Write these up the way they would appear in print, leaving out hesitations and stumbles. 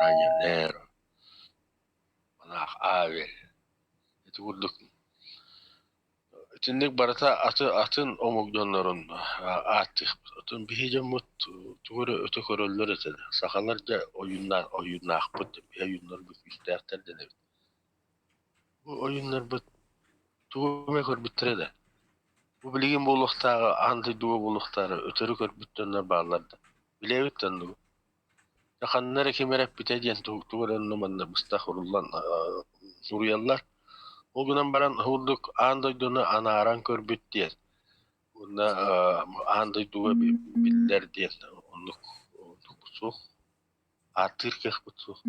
Собрание Неро, Монах Авель. Ити курдук итинник барыта аты атын омук дьоннорун ааттыахпыт. Оттон биһи дьоммут тугу эрэ өтө көрөллөр этэ. Сахалар дьэ ойууннаах ойууннаахпыт, биһи ойууннарбыт күүстээхтэр дэнэбит. Бу ойууннарбыт тугу эмэ көрбүттэрэ да. Бу билигин буолуохтааҕы аан дойдуга буолуохтааҕы өтөрү көрбүт дьоннор бааллар да. Билэбит да оннугу. Дьэ ханна эрэ ким эрэ эппитэ диэн тугу эрэ онно-манна быстах уруллан суруйаллар. Ол гынан баран курдук аан дойдуну анааран көрбүт диэн уонна аан дойдуга биллэр диэн оннук суох, ааттыыр кыахпыт суох.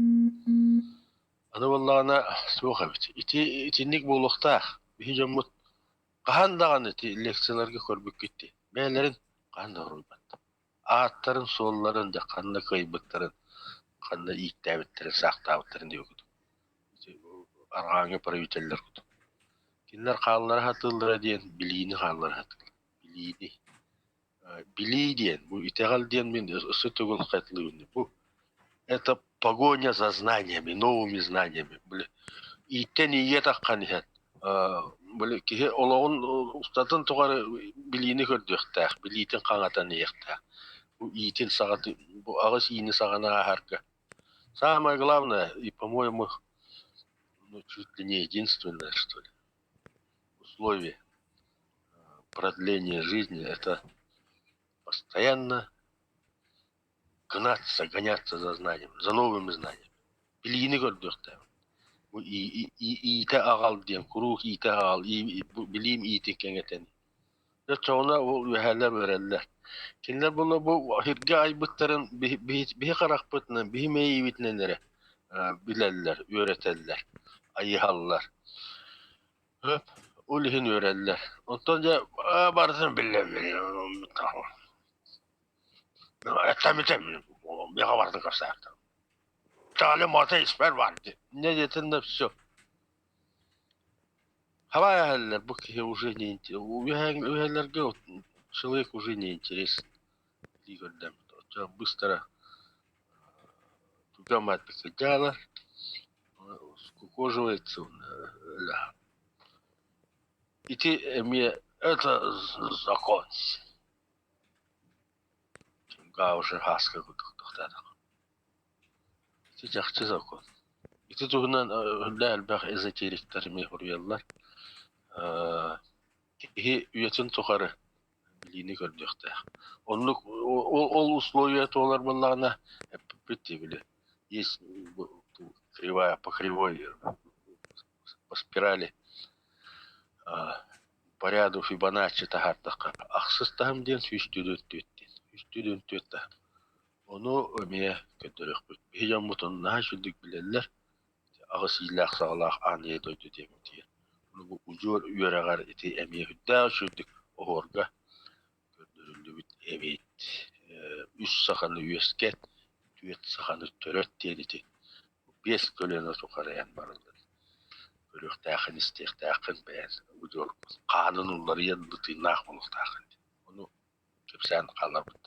Аны буоллаҕына суох эбит. Ити итинник буолуохтаах. Биһи дьоммут хаһан даҕаны ити лекцияларга көрбүккүт дии. Бэйэлэрин хаһан да уруйбаттар. Ааттарын-суолларын дьэ ханна кыайбыттарын, ханна ииктээбиттэрин, саахтаабыттарын диэбит курдук. Арҕааҥҥы правителлэр курдук. Кинилэр хааллара сатыыллара диэн билиини хааллара сатыыллар. Билиини. Билии диэн, бу итэҕэл диэн мин өссө төгүл хатылыыбын. Бу это погоня за знаниями, новыми знаниями. Били ииттэн иигэ таххан иһэн били киһи олоҕун устатын тухары билиини көрдүөхтээх, билиитин хаҥатан иһиэхтээх. Бу иитин саҕатын, бу аҕыс иини саҕана ааһарга. Самое главное, и, по-моему, ну, чуть ли не единственное, что ли, условие продления жизни – это постоянно гнаться, гоняться за знанием, за новыми знаниями. Билиини көрдүөхтээх. Бу иитэ аҕал диэн, куруук иитэ аҕал, билиим иитин кэҥэтэн. Оччоҕуна ол үөһээлэр үөрэллэр. Кинилэр була бу сиргэ айбыттарын биһи харахпытынан, биһи мэйиибитинэн эрэ билэллэр, үөрэтэллэр, айыһаллар. Ол иһин үөрэллэр. Оттон дьэ барытын биллэ Миэхэ барытын кэпсээхтэр. Чаали мата испэр бар дии. Инньэ диэтин да все. Хабай аһаллар бу киһи уже не үһэлэргэ человек уже не интересен дии көрдөммүт. Оччо быстро тугам дьаалар скукоживается Ити эмиэ это закон. Гаушер Һааска курдук тохтоотох. Ити чахчы сокуон. Ити туһунан үрдэ элбэх эзотериктар эмиэ суруйаллар. Киһи үйэтин тухары билиини көрдүөхтээх. Оннук ол, ол условия туолар буоллаҕына эппиппит дии били есть кривая по кривой по спирали По ряду Фибоначчи таһаардахха ахсыс таһым диэн 144 диэн. 144 таһым. Ону эмиэ көрдөрүөхпүт. Биһи дьоммутун наһаа үчүгдүк билэллэр. Аҕыс иилээх-саҕалаах аан ийэ дойду диэбитигэр. Ону бу удьуор үөрэҕэр ити эмиэ сүрдээх үчүгдүк оһуорга көрдөрүллүбүт эбит. Үс саханы үөскэт, түөрт саханы төрөт диэн ити биэс көлүөнэ тухары эн барыллар. Көрүөхтээххин, истиэхтээххин бэйэн удьуор хаанын уларыйан бытыыннаах буолуохтааххын. Ону кэпсээн хааларбыт.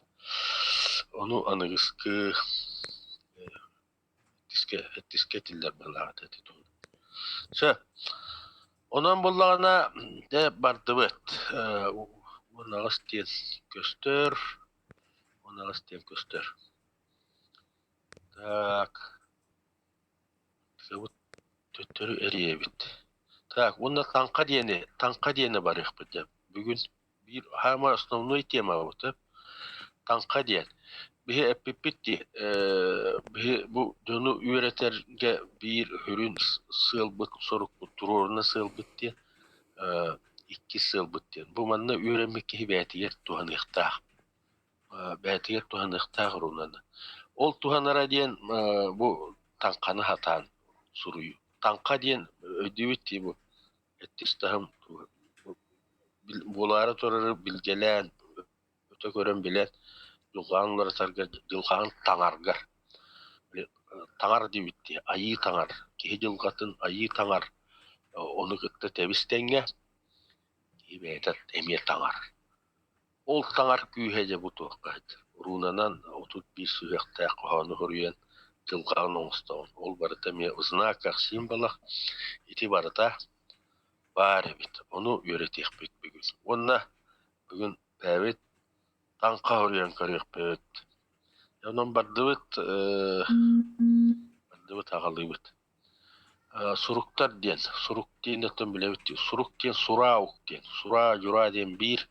Ону аныгыскы Иккискэ, сэттискэ этиллэр быһыылаах этэ ити туһунан. Сөп. Онон буоллаҕына, дьэ бардыбыт. 18 диэн көстөр. 18 диэн көстөр. Так. Тыабыт төттөрү эрийэбит. Так, уонна таҥха диэни, таҥха диэни барыахпыт дьэ. Бүгүн биир хаама основной темабыт таҥха диэн. Биһи эппиппит дии, биһи бу дьону үөрэтэргэ биир сүрүн сыалбыт, сорукпут, туруоруна сыалбыт диэн, иккис сыалбыт диэн. Бу манна үөрэммит киһи бэйэтигэр туһаныахтаах. Бэйэтигэр туһаныахтаах рунаны. Ол туһанара диэн бу таҥханы сатаан суруйуу. Таҥха диэн өйдүүбүт дии бу эттис таһым буолаары турары билгэлээн, өтө көрөн билэн, дьылҕаан уларытарга, дьылҕаан таҥаргар. Таҥар диэбит дии, айыы таҥар, киһи дьылҕатын айыы таҥар, ону кытта тэбис тэҥҥэ киһи бэйэтэ эмиэ таҥар. Ол таҥар күүһэ дьэ бу туохха сылдьар. Рунанан 31 сүһүөхтээх хоһоону суруйан, Дьылҕаҕын оҥостоҕун. Ол барыта эмиэ в знаках, символах ити барыта баар эбит. Ону үөрэтиэхпит бүгүн. Уонна бүгүн бэйэбит таҥха хоруйан көрүөхпүт. Онон бардыбыт, бардыбыт аҕалыыбыт. Суруктар диэн, сурук диэн оттон билэбит дии. Сурук диэн сураа ук диэн. Сураа, дьураа диэн биир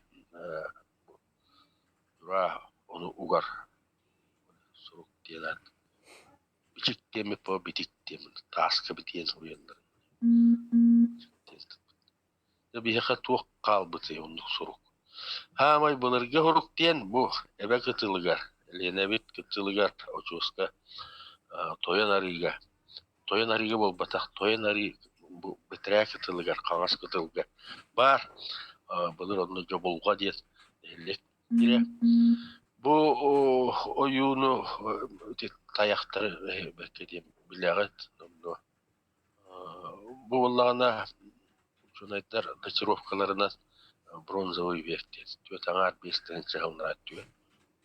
дьураа ону угар сурук диэн аат. Бичик диэммит буо битик диэммит тааска битиэн суруйаллар. Дьэ биһиэхэ туох хаалбытый оннук сурук? Хаамай былыргы сурук диэн бу эбэ кытылыгар, Элиэнэбит кытылыгар очуоска Тойон арыыга, Тойон арыыга буолбатах, Тойон арыы бу бэтэрээ кытылыгар, хаҥас кытылга баар. Былыр онно Дьобулҕа диэн нэһилиэк киирэ. Бу ойууну ити тайахтары бэркэ диэн билэҕит номнуо. Бу буоллаҕына учуонайдар датировкаларынан бронзовый век диэн түөрт аҥаар биэс тыһыынча сыллара түөрт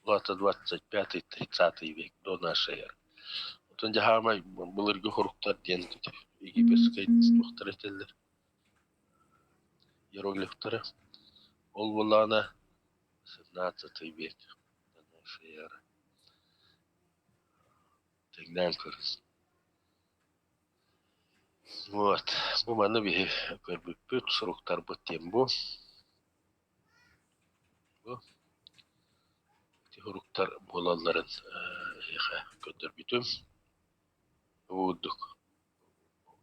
улаата двадцать пятый тридцатый век до нашей эры. Оттон дьаһаамай былыргы хоруктар диэн египетскэй туохтар этэллэр иероглифтары. Ол буоллаҕына XVII век до нашей эры. Тэҥнээн көрүҥ. Вот, бу маны биһи көрбүппүт, суруктарбыт диэн бу. Бу ити суруктар буолалларын эһиэхэ көрдөрбүтүм. Бу курдук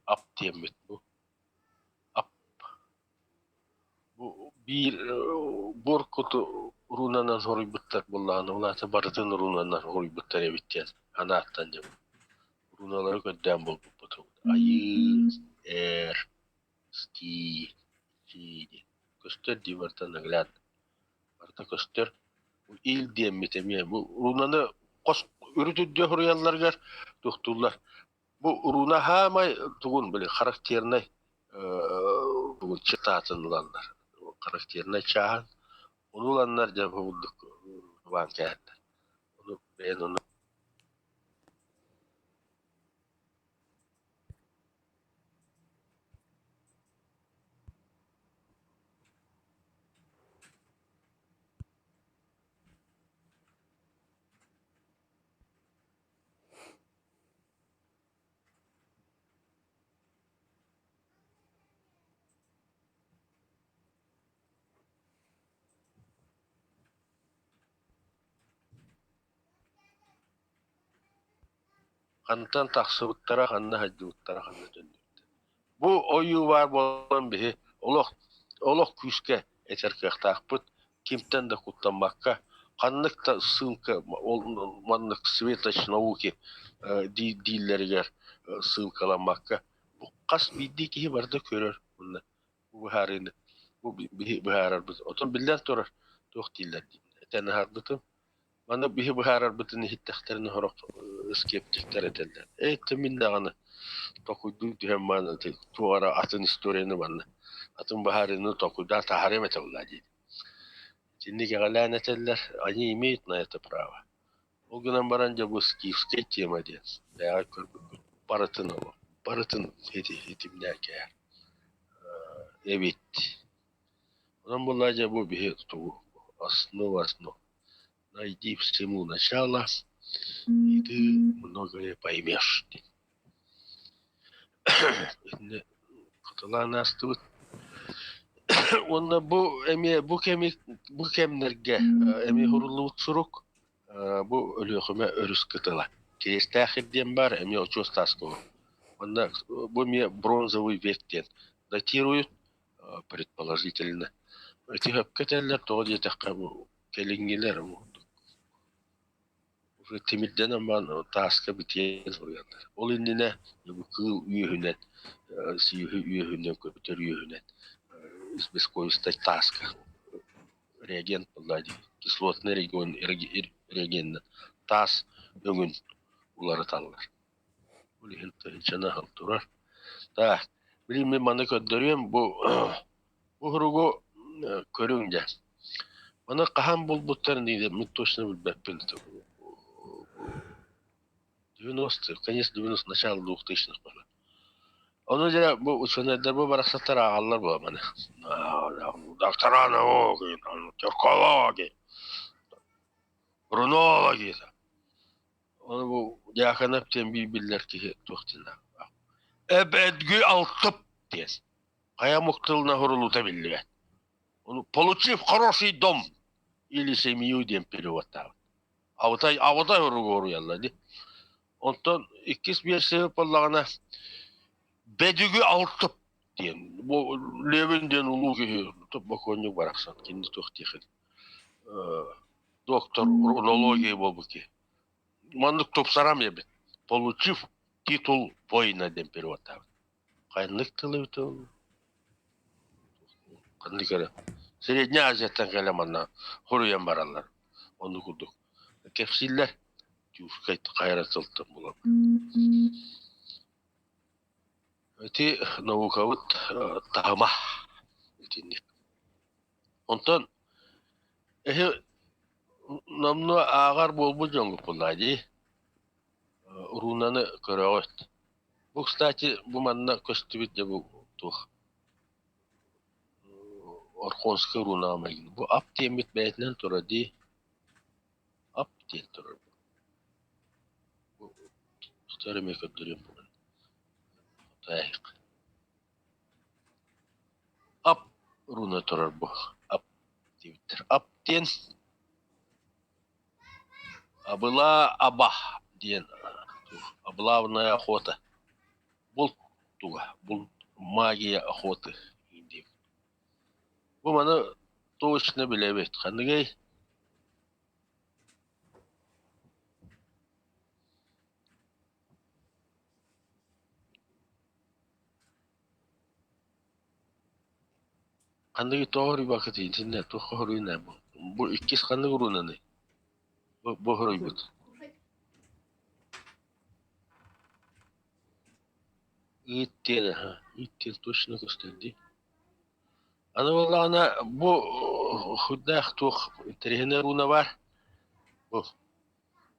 ап диэммит бу ап Бу биир буор куту уруунанан хоруйбуттар буоллаҕына, ол аата барытын уруунанан хоруйбуттар эбит диэн анааттан дьэ Руналары көрдөөн булбуппут Айыы, Эр, Ски, Чи диэн. Көстөр дии барыта наглядно. Барыта көстөр. Ил диэммит эмиэ бу рунаны хос үрүт үрдүө хоруйалларыгар туохтууллар. Бу руна хаамай тугун били характернай тугун чытаатын ылаллар. Характернай чааһын. Ону ыланнар дьэ бу курдук баан кээһэллэр. Ону бэйэн ону Хантан тахсыбыттара, ханна сылдьыбыттара, ханна төннүбүттэрэ. Бу ойуу баар буолан биһи олох олох күүскэ этэр кыахтаахпыт, кимтэн да куттаммакка, ханнык да ссылка ол маннык светоч науки дииллэригэр ссылкаламмакка бу хас биирдии киһи барыта көрөр уонна бу быһаарыыны бу биһи быһаарарбыт. Оттон биллэн турар туох дииллэр диэн этэн аһарбытым. Маны биһи быһаарарбытын иһиттэхтэринэ сорох скептиктэр этэллэр. Ээ, мин даҕаны толкуйдуу түһэн баран туох эрэ атын историяны манна атын быһаарыыны толкуйдаан таһаарыам этэ буоллаа диир. Итинник эҕэлээн этэллэр, они имеют на это право. Ол гынан баран дьэ бу скифскэй тема диэн бэйэҕэ көрбүккүт барытын олох барытын итимнээн кээһэр эбит. Онон буоллаа дьэ бу биһи тугу основа основ найди всему начало и ты многое поймешь диэн. Итиннэ хатылаан аастыбыт. Уонна бу эмиэ бу кэми бу кэмнэргэ эмиэ суруллубут сурук бу Өлүөхүмэ өрүс кытыла. Кириэстээх диэн баар эмиэ очуос тааска Онно бу эмиэ бронзовый век диэн датируют предположительно. Ити сөпкө этэллэр, тоҕо диэтэххэ бу кэлиҥҥилэр уже тимирдэнэн баран тааска битиэн суруйаллар. Ол иннинэ бу кыыл үөһүнэн, сүөһү үөһүнэн, көтөр үөһүнэн бескоистай тааска реагент буолла дии, кислотный регион реагенынан таас өҥүн уларыталлар. Ол иһин тыһыынчаны аһыл турар. Так, билигин мин маны көрдөрүөм бу бу суругу көрүҥ дьэ. Маны хаһан булбуттарын мин точно билбэппин. 90-е, конец 90-х, начало 2000-х было. Ону дьэ бу учуонайдар бу барахсаттар ааҕаллар буо маны. Доктора науки, тюркологи, рунологи. Ону бу Дьааканап диэн биир биллэр киһи туох диэн Эбэдгү алтып диэн. Хайа омук тылына суруллуута биллибэт. Ону получив хороший дом или семью диэн переводтаабыт. Абытай, абытай уругуоруйаллар дии. Онтон иккис версия буоллаҕына Бэдүгү алтып диэн. Бу Левин диэн улуу киһи бокуонньук барахсан кинини туох диэхин доктор рунологии буолбут киһи. Маннык тупсарам эбит. Получив титул воина диэн переводтаабыт. Ханнык тыл эбит ол? Ханнык эрэ. Средняя Азияттан кэлэн манна хоруйан бараллар. Оннук курдук. Кэпсииллэр. Тюркскай хайра тылтан булан. Ити наукабыт таһыма итинник. Онтон эһи номнуо ааҕар буолбут дьоҥҥут буоллаҕа дии. Рунаны көрөҕүт. Бу, кстати, бу манна көстүбүт дьэ бу туох Орхонскай рунаҕа майгын. Бу ап диэммит бэйэтинэн турар дии. Ап диэн турар. Бу тутар эмиэ көрдөрүөм буолан. Ап руна турар бу. Ап диэбиттэр. Ап диэн абылаа аба диэн облавная охота. Булт туга, булт магия охоты диэбит. Бу маны точно билэбит. Ханныгый? Ханныгы тоҕо хоруйбаккытый итиннэ туохха хоруйунай бу? Бу иккис ханнык урунаный? Бу хоруйбут. Ыыт диэн аһа, ыыт диэн точно көстөр дии. Аны буоллаҕына бу худдаах туох интэриэһинэй руна баар. Бу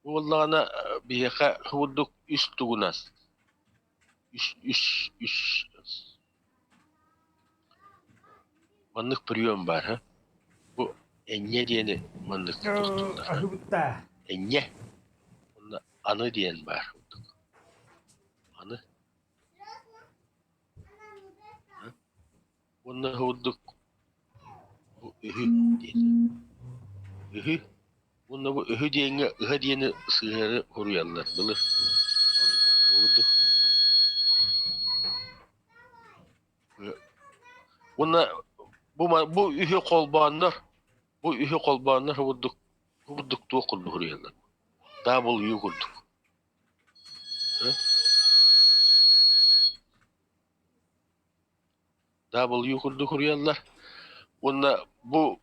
Бу буоллаҕына биһиэхэ курдук үс тугунан үс үс үс маннык прием баар һа. Бу энньэ диэни маннык туттуллар. Аһыбытта. Энньэ уонна аны диэн баар курдук. Аны уонна курдук бу үһү диэн. Үһү уонна бу үһү диэҥҥэ ыһа диэни сыһыары суруйаллар былыр. Курдук. Уонна бу бу үһү холбооннор, бу үһү холбооннор курдук курдук туох курдук суруйаллар. W курдук. W курдук суруйаллар. Уонна бу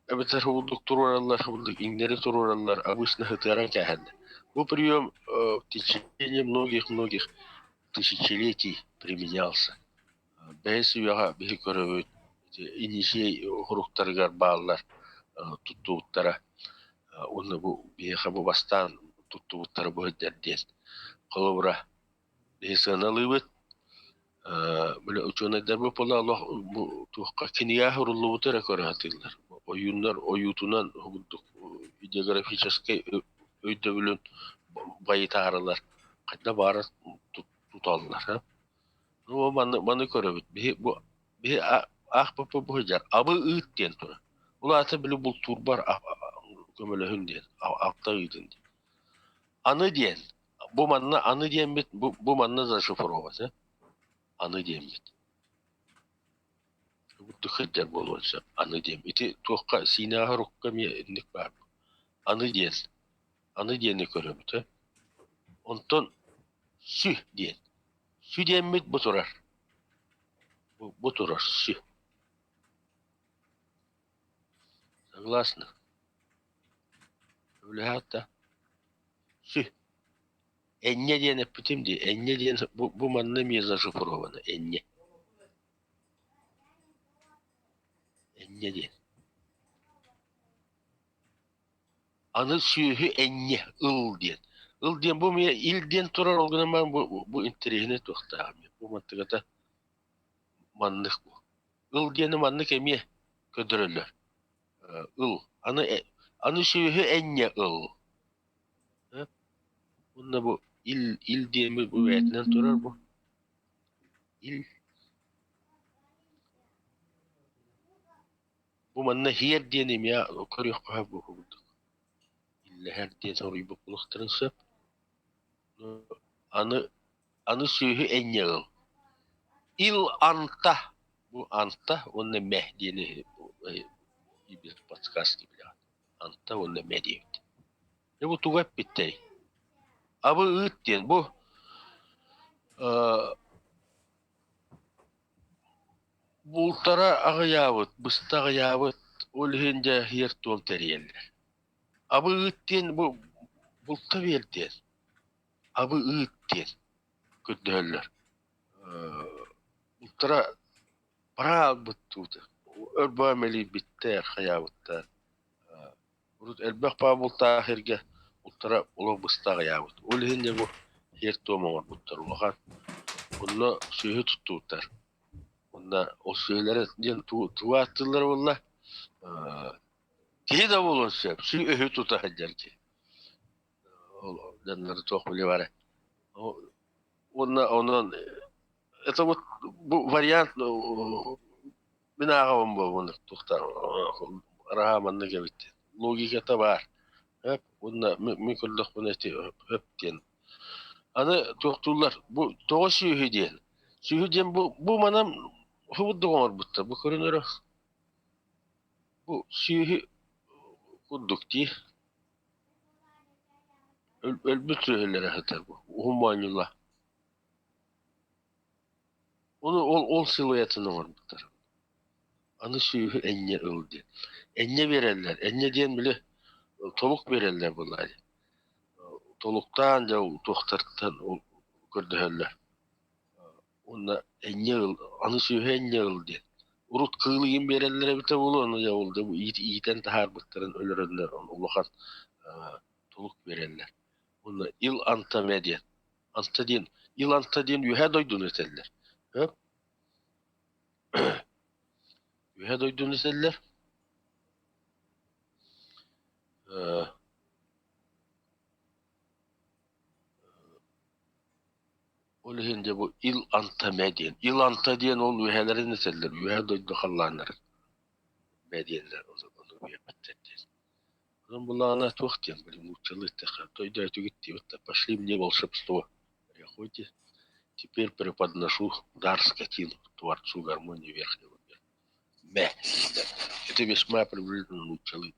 эбэтэр курдук туруораллар, курдук иҥнэри туруораллар, обычно сытыаран кээһэллэр. Бу прием в течение многих-многих тысячелетий применялся. Бэһис үйэҕэ биһи көрөбүт, Енисей уһуруктарыгар бааллар туттубуттара. Уонна бу биһиэхэ бу бастаан туттубуттара бу сылдьар диэн. Холобура, биһи сыаналыыбыт, били учуонайдарбыт буола олох бу туохха кинигэ суруллубуту эрэ көрө сатыыллар. Ойууннар ойуутунан курдук идеографическай өйдөбүлүн байытаарылар хайда баара туталлар. Ну, маны, маны көрөбүт. Биһи бу биһи аахпаппыт бу сылдьар. Абы ыыт диэн турар. Ол аата били бултуурбар көмөлөһүн диэн, алта ыытын диэн. Аны диэн, бу манна аны диэммит, бу, бу манна зашифровать, аны диэммит. Курдук сылдьар буолуон сөп, аны диэм. Ити туохха сиинэҕэ рукка эмиэ инник баар. Аны диэн, аны диэни көрөбүт, э? Онтон сү диэн. Сү диэммит бу турар. Бу, бу турар сү. Согласны? Сөбүлэһэҕит да? Сү. Энньэ диэн эппитим дии. Энньэ диэн бу, бу манна эмиэ зашифровано. Энньэ. Энньэ диэн. Аны сүөһү энньэ ыл диэн. Ыл диэн бу эмиэ ил диэн турар, ол гынан баран бу интэриэһинэй туохтаах эмиэ. Бу мантыгата маннык бу. Ыл диэни маннык эмиэ көрдөрөллөр. Ыл. Аны аны сүөһү энньэ ыл. Уонна бу ил ил диэми бу бэйэтинэн турар бу. Ил. Бу манна һиэр диэн эмиэ көрүөххэ сөп бу курдук. Иллэһэр диэн соруйбут буолуохтарын сөп. Аны аны сүөһү энньэ ыл. Ил анта бу анта уонна мэ диэни подсказки билэҕит. Анта уонна мэ диэбит. Дьэ бу тугу эппиттэрий? Абы ыыт диэн бу бултара аҕыйаабыт, быста аҕыйаабыт, ол иһин дьэ иһиэр-туом тэрийэллэр. Абы ыыт диэн бу булта биэр диэн, абы ыыт диэн көрдөһөллөр. Бултара бараалбыт дуу, өр баа мэлийбиттэр, хайаабыттар. Урут элбэх баа бултаах сиргэ бултара олох быста аҕыйаабыт. Ол иһин дьэ бу сиэр-туом оҥорбуттар улахан. Онно сүөһү туттубуттар. Онно ол сүөһүлэрэ диэн тугу ааттыыллара буолла? Киһи да буолуон сөп, сүөһү тута сылдьар киһи. Ол дьоннору туох билиэ баарай. Уонна онон это вот бу вариант мин ааҕабын буолбун туохтар араһа маннык эбит диэн. Логиката баар. Хөп уонна мин көрдөхпүнэ ити хөп диэн. Аны туохтууллар бу тоҕо сүөһү диэн. Сүөһү диэн бу манан хубурдук оҥорбуттар. Бу көрүнөрө бу сүөһү курдук дии. Өлбүт сүөһүлэрэ сытар бу уһун моонньула. Ону ол силуэтын оҥорбуттар. Аны сүөһү энньэ ыл диэн. Энньэ биэрэллэр. Энньэ диэн били толук биэрэллэр буоллаҕа дии. Толуктаан дьэ туохтартан көрдөһөллөр. Уонна энньэ ыл, аны сүөһү энньэ ыл диэн. Урут кыыл игин биэрэллэр эбитэ буолуо, ону дьэ ол да иитэн таһаарбыттарын өлөрөннөр улахан толук биэрэллэр. Уонна ил антаме диэн. Анта диэн, ил анта диэн үөһээ дойдуну этэллэр. Хөп? Үөһээ дойдуну этэллэр. Ол иһин дьэ бу Ил Антамэ диэн. Ил Анта диэн ол үөһээлэрин этэллэр, үөһээ дойду халлааннарын мэ диэннэр ону биэрбэттэр диэн. Онон булаана туох диэн били нууччалыы эттэххэ дойдоотугут диэбит да пошли мне волшебство мореходе теперь преподношу дар скотину творцу гармонии верхнего мира. Мэ Это весьма приблизительно нууччалыы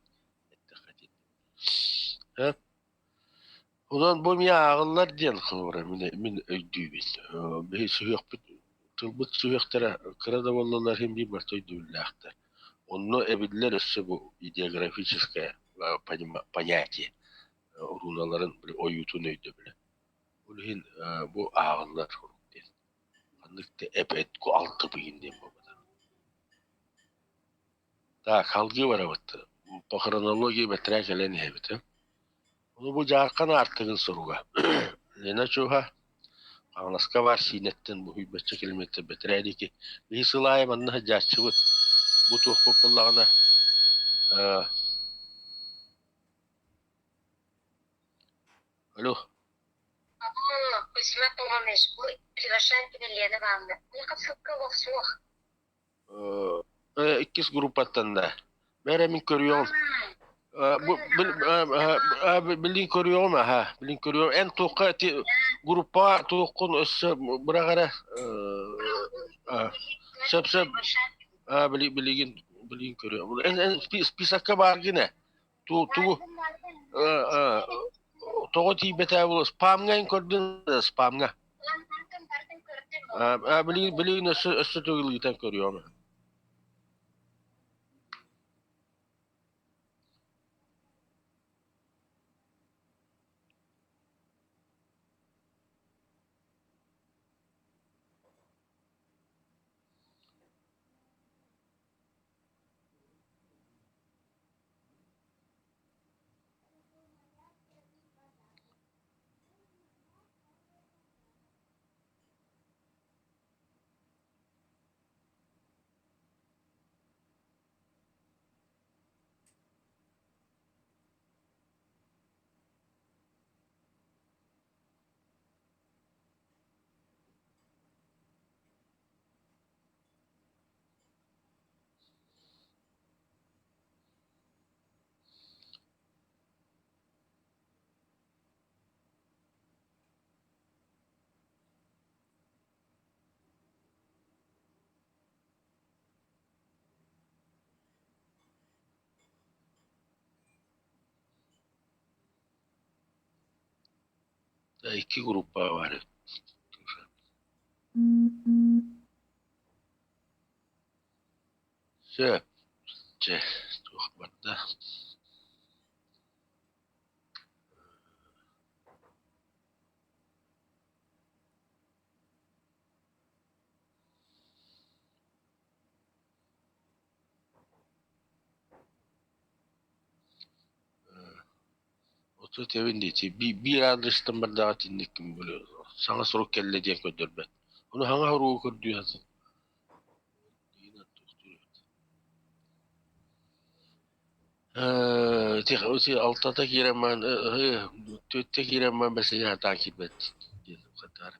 эттэххэ диэн. Онон бу эмиэ ааҕыллар диэн холобура мин өйдүүбүн. Биһи сүһүөхпүт тылбыт сүһүөхтэрэ кыра да буоллаллар иһин биир барыта өйдөбүллээхтэр. Онно эбиллэр өссө бу идеографическое понятие уруулаларын ойуутун өйдөбүлэ. Ол иһин бу ааҕыллар сурук диэн. Ханнык да эп-эт алтыбыйын диэн буолбатах. Так, салгыы барабыт. По хронологии бэтэрээ кэлэн иһэбит. Ону бу Дьаархан аартыгын суруга. Лена Чуха Хаҥаласка баар Сиинэттэн бу сүүрбэччэ километр бэтэрээ диэки. Биһи сыл аайы манна сылдьааччыбыт. Бу туохпут буоллаҕына алло. Кузьма Павлович, бу приглашатель Лена Ивановна. Миэхэ ссылка олох суох. Иккис группаттан да. Бээрэ мин көрүөҕүм. Билин көрүөҕүм аха. Билин көрүөҕүм. Эн туохха ити группаҕа туоххун өссө бырах эрэ. Сөп сөп. Билигин билигин көрүөҕүм. Эн списокка бааргын ээ. Тугу тоҕо тиийбэтэ буолуо спамҥа эн көрдүн спамҥа. Билигин билигин өссө өссө төгүл ыытан көрүөҕүм. Икки группа баар эбит. Сөп, чэ, туох барда. Оту этэбин дии, биир аадырыстан бардаҕа итинник саҥа сурук кэллэ диэн көрдөрбөт. Ону саҥа суругу көрдүү сатыыр. Ити алтата киирэн баран, түөртэ киирэн баран бэсиһи сатаан киирбэт диэн хатаар.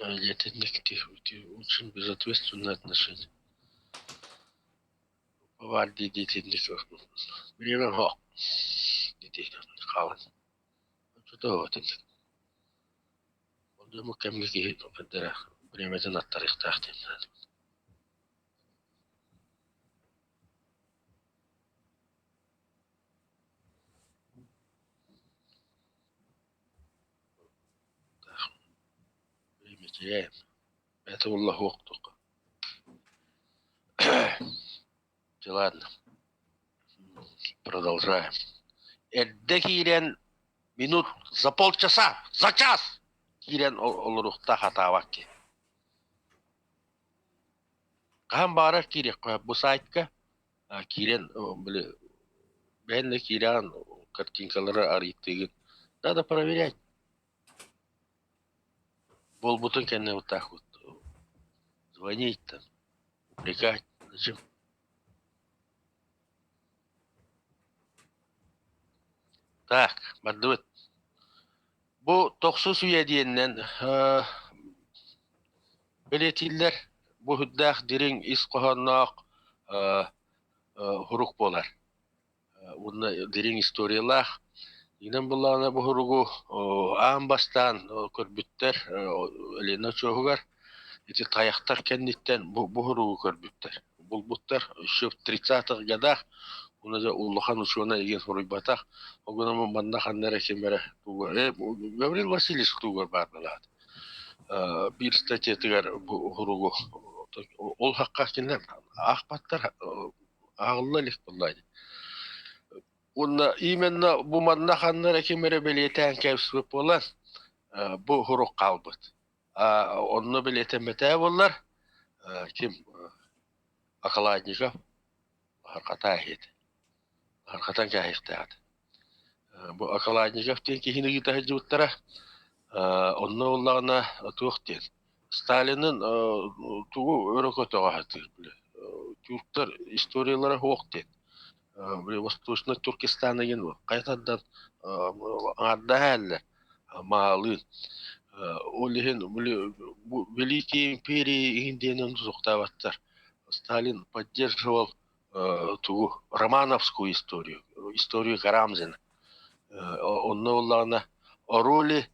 Итинник очень безответственное отношение. Баар дии дии итинник Время суох ити хаалан. Оччотоо итинник. Ол кэмҥэ киһи эрэ бириэмэтин аттарыахтаах диэн Бириэмэтийэм. Это буолла суох туох. Ладно, продолжаем. Эрдэ киирэн минут за полчаса, за час киирэн олоруохтаах атаабат киһи. Хаһан баҕарар киириэххэ бу сайтка киирэн били бэйэн да киирэҕин картинкалары арыйтыыгын. Надо проверять. Буолбутун кэннэ вот так вот звонить там, упрекать. Зачем? Так, бардыбыт. Бу тохсус үйэ диэнинэн бэлиэтииллэр бу үрдээх дириҥ ис хоһоонноох хурук буолар. Уонна дириҥ историялаах. Инэн буллаҕына бу хуругу аан бастаан көрбүттэр Лена очуоһугар ити тайахтар кэнниттэн бу хуругу көрбүттэр. Булбуттар еще в 30-х годах уонна дьэ улахан учуонай игин суруйбатах. Ол гынан манна ханна эрэ ким эрэ тугу Гаврил Васильевич тугар баар буолаат. Биир статьятыгар бу уһуругу ол хакка кинилэр аахпаттар ааҕылла илик буолла дии. Уонна именно бу манна ханна эрэ ким эрэ бэлиэтээн кэбиспит буолан бу уһурук хаалбыт. Онно бэлиэтэммэтээ буоллар ким Околодников Арҕатаа иһит. Арҕатан кээһиэхтээҕит. Бу Околодников диэн киһини ыыта сылдьыбыттара. Онно буоллаҕына туох диэн Сталинын тугу өрө көтөҕө сатыыр били тюрктар историялара суох диэн били Восточный Туркестан деген хайа тардан аҥардаһа иһэллэр маалыын ол иһин били Великие империи иһин диэн суохтаабаттар Сталин поддерживал тугу романовскую историю, историю Карамзина. Онно буоллаҕына о роли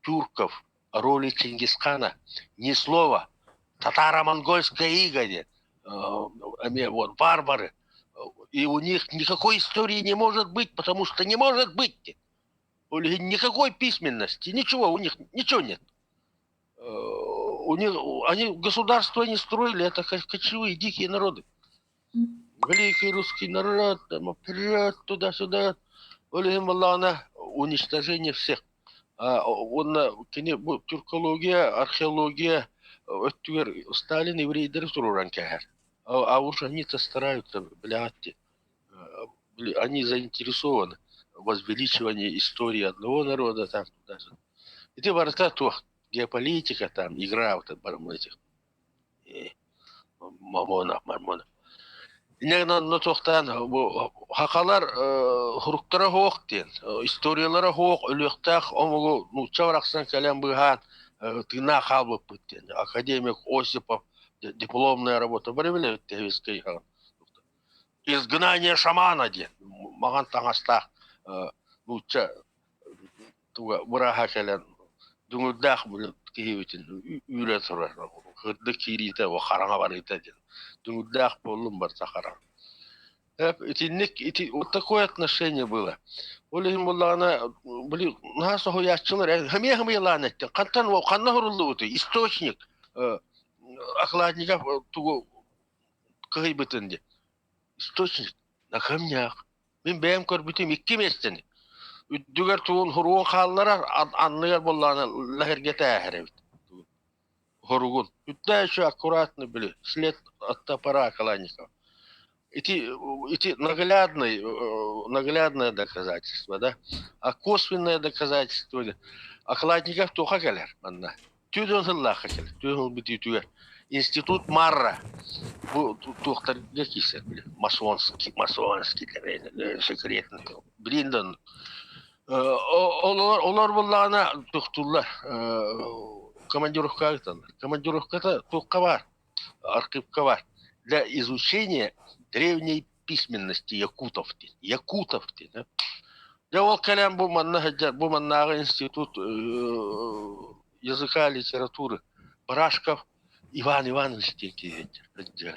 тюрков, о роли Чингисхана ни слова. Татаро-монгольская ига диэн эмиэ вот варвары. И у них никакой истории не может быть, потому что не может быть. У них никакой письменности, ничего у них, ничего нет. У них, они государство не строили, это кочевые дикие народы. Великий русский народ, там, вперед, туда-сюда. Ол иһин буоллаҕына уничтожение всех. Уонна кини бу тюркология, археология өттүгэр Сталин еврейдэри туруоран кээһэр. А уж они-то стараются, блядь, они заинтересованы в возвеличивании истории одного народа там туда-сюда. Ити барыта туох геополитика там, игра вот этих мамонов, мормонов. Инньэ онно туохтаан бу хахалар хуруктара суох диэн, историялара суох өлүөхтээх омугу нуучча барахсан кэлэн быыһаан тыыннаах хаалбыппыт диэн. Академик Осипов дипломная работа бары билэбит Тэһивискэй Изгнание шамана диэн маҥан таҥастаах нуучча туга бырааһа кэлэн дүҥүрдээх киһибитин үүрэ турар кырдык киириитэ хараҥа барыыта диэн дүҥүрдээх буоллун барыта хараҥа итинник ити вот такое отношение было ол иһин буоллаҕына били наһаа соһуйааччылар хамыйа хамыйалаан эттин хантан ханна суруллубутуй источник окладников тугу кыһыйбытын диэн источник на камнях Мин бэйэм көрбүтүм икки миэстэни. Үрдүгэр тугун хоругун хаалларар, анныгар буоллаҕына лэһиргэтэ ааһар эбит. Хоругун. Үрдэ еще аккуратно были. След от топора Каланикова. Ити, ити наглядный, наглядное доказательство, да? А косвенное доказательство Окладников туха кэлэр манна. Түөрт сыллаахха кэлэр. Түөрт сыл бүтүүтүгэр институт Марра бу туохтарга киирсэр били масонский масонский секретный блин да олор олор буллаҕына тохтууллар командировкаҕа ыыталлар командировката туохха баар архивка баар для изучения древней письменности якутов диэн якутов диэн дьэ ол кэлэн бу манна сылдьар бу маннааҕы институт языка литературы Барашков Иван Иванович диэн киһи сылдьар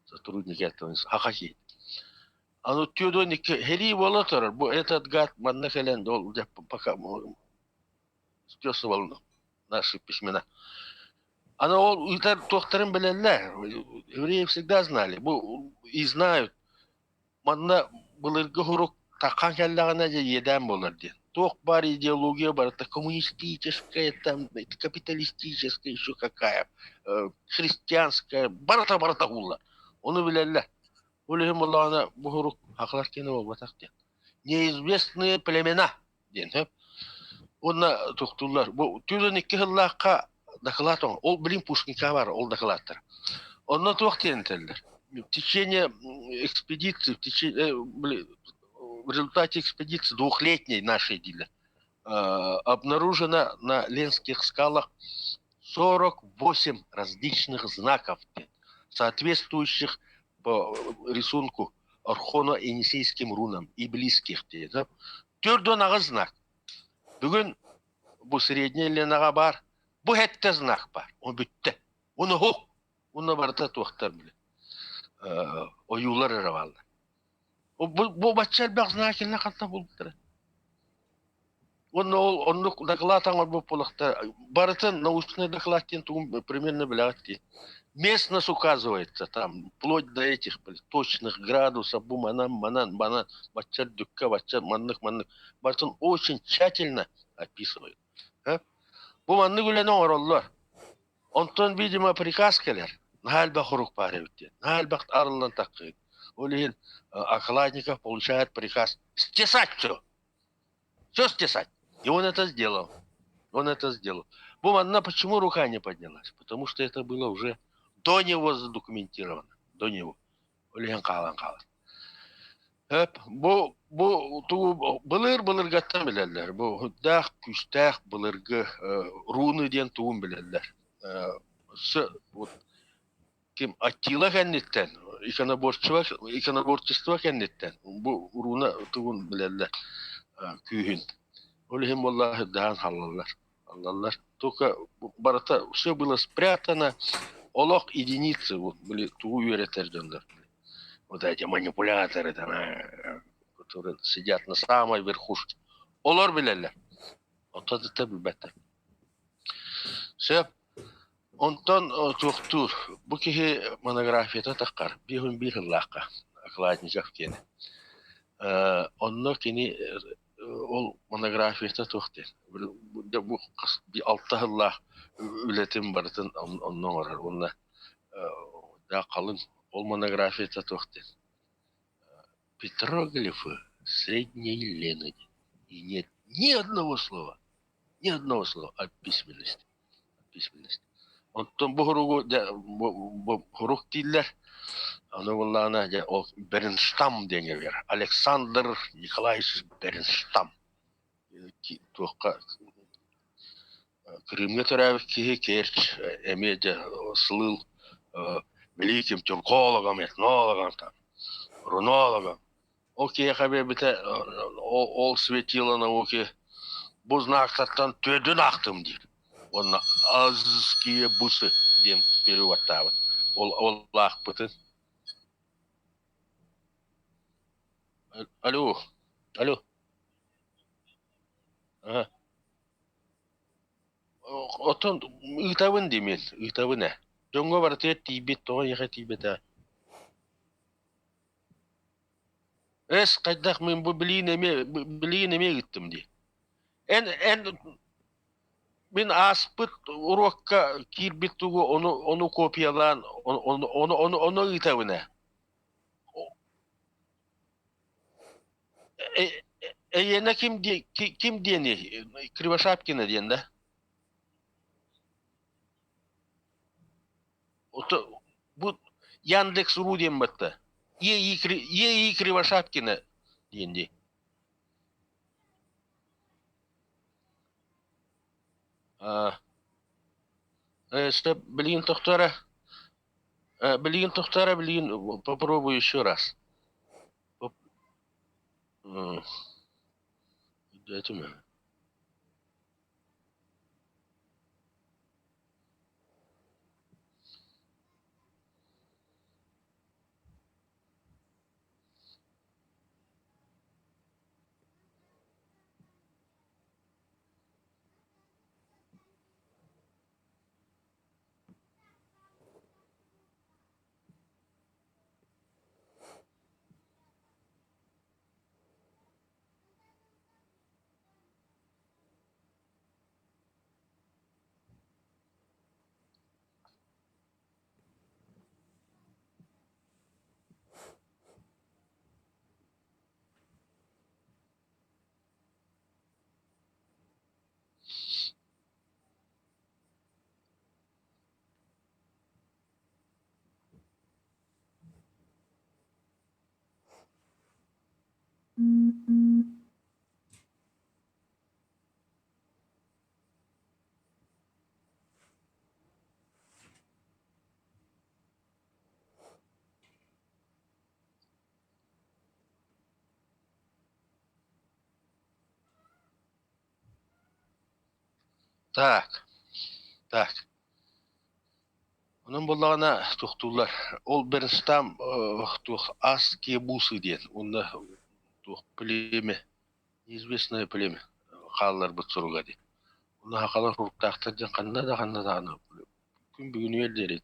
сотрудник этого саха киһи аны түөрт сэрии буола турар бу этот гад манна кэлэн ол пока списывал наши письмена Аны ол ыытар туохтарын билэллэр. Евреи всегда знали. Бу и знают. Манна былыргы сурук таххан кэллэҕинэ дьэ иэдээн буолар диэн. Туох баар идеология барыта коммунистическая, там, капиталистическая еще какая, христианская, барыта-барыта ууллар. Ону билэллэр. Ол иһин буоллаҕына бу сурук хахалар киэнэ буолбатах диэн. Неизвестные племена диэн сөп. Уонна тохтууллар. Бу 42 сыллаахха дакылаат ол билин Пушкинка бар ол дакылааттар. Онно туох диэн этэллэр? В течение экспедиции, в течение, в результате экспедиции двухлетней нашей диля, обнаружено на Ленских скалах 48 различных знаков, соответствующих по рисунку Орхоно-Енисейским рунам и близких. Төрдөн аҕыс знак. Бүгүн бу Средняя Ленаҕа баар, бу сэттэ знак баар, ол бүттэ. Уну хук, уну барыта туохтар били ойуулар эрэ бааллар. Бу, бу бачча элбэх знак иннэ хантан булбуттара? Уонна ол оннук доклад оҥорбут буолахта барытын научный доклад диэн тугун примерно билэҕит дии. Местность указывается там, вплоть до этих точных градусов, бу манан, манан, манан, бачча үрдүккэ, бачча маннык, маннык. Барытын очень тщательно описывают. Бу маннык үлэни оҥороллор. Онтон, видимо, приказ кэлэр. Наһаа элбэх хорук баар эбит диэн. Наһаа элбэх арыллан таххыыт. Ол иһин Окладников получает приказ стесать все. Все стесать. И он это сделал. Он это сделал. Бу манна почему рука не поднялась? Потому что это было уже до него задокументировано. До него. Ол иһин хаалан хаалар. Эп, бу бу тугу былыр былыргаттан билэллэр. Бу худдаах күүстээх былыргы руны диэн тугун билэллэр. С вот ким Аттила кэнниттэн иконоборчество иконоборчество кэнниттэн бу руна тугун билэллэр күүһүн. Ол иһин буоллаҕа сырдаан халлаллар. Халлаллар. Только барыта все было спрятано. Олох единицы вот были тугу үөрэтэр дьоннор. Вот эти манипуляторы там, которые сидят на самой верхушке. Олор билэллэр. Оттон это билбэттэр. Сөп. Онтон туохтуур, бу киһи монографията таххар, 51 сыллаахха Окладников диэн. Онно кини ол монографията туох диэн, бу алта сыллаах үлэтин барытын онно оҥорор уонна халыҥ ол монографията туох диэн Петроглифы Средней Лены и нет ни одного слова, ни одного слова о письменности. Письменность. Оттон бу суругу дьэ бу сурук дииллэр. Аны буоллаҕына дьэ ол Беренштам диэҥҥэ биэр. Александр Николаевич Беренштам. Туохха Крымҥа төрөөбүт киһи Керчь эмиэ дьэ сылыл великим тюркологом, этнологом, там, рунологом. Ол киһиэхэ биэрбитэ ол светило науки бу знактартан төрдүн аахтым диир. Уонна азские бусы диэн переводтаабыт. Ол ол аахпытын. Алло, алло. Ага. Оттон ыытабын дии мин, ыытабын ээ. Дьоҥҥо барытыгар тиийбит, тоҕо эйиэхэ тиийбэтэ? Эс, хайдах мин бу билиин эмиэ билиин эмиэ ыыттым дии. Эн эн мин ааспыт уруокка киирбит тугу ону ону копиялаан ону ону ону ону ыытабын ээ. Эйиэнэ ким ким диэний? Кривошапкина диэн да? Бу Яндекс.ру диэн батта. ЕИ Кривошапкина диэн дии. Стоп, билигин тохтоо Билигин тохтоо билигин попробую еще раз. Өйдөөтүм. Так, так. Онон буоллаҕына туохтууллар. Ол Бернстам туох Ас Кебусы диэн уонна туох племя неизвестное племя хаалларбыт суруга дии. Онно сахалар суруктаахтар диэн ханна да ханна даҕаны күн бүгүнүгэр диэри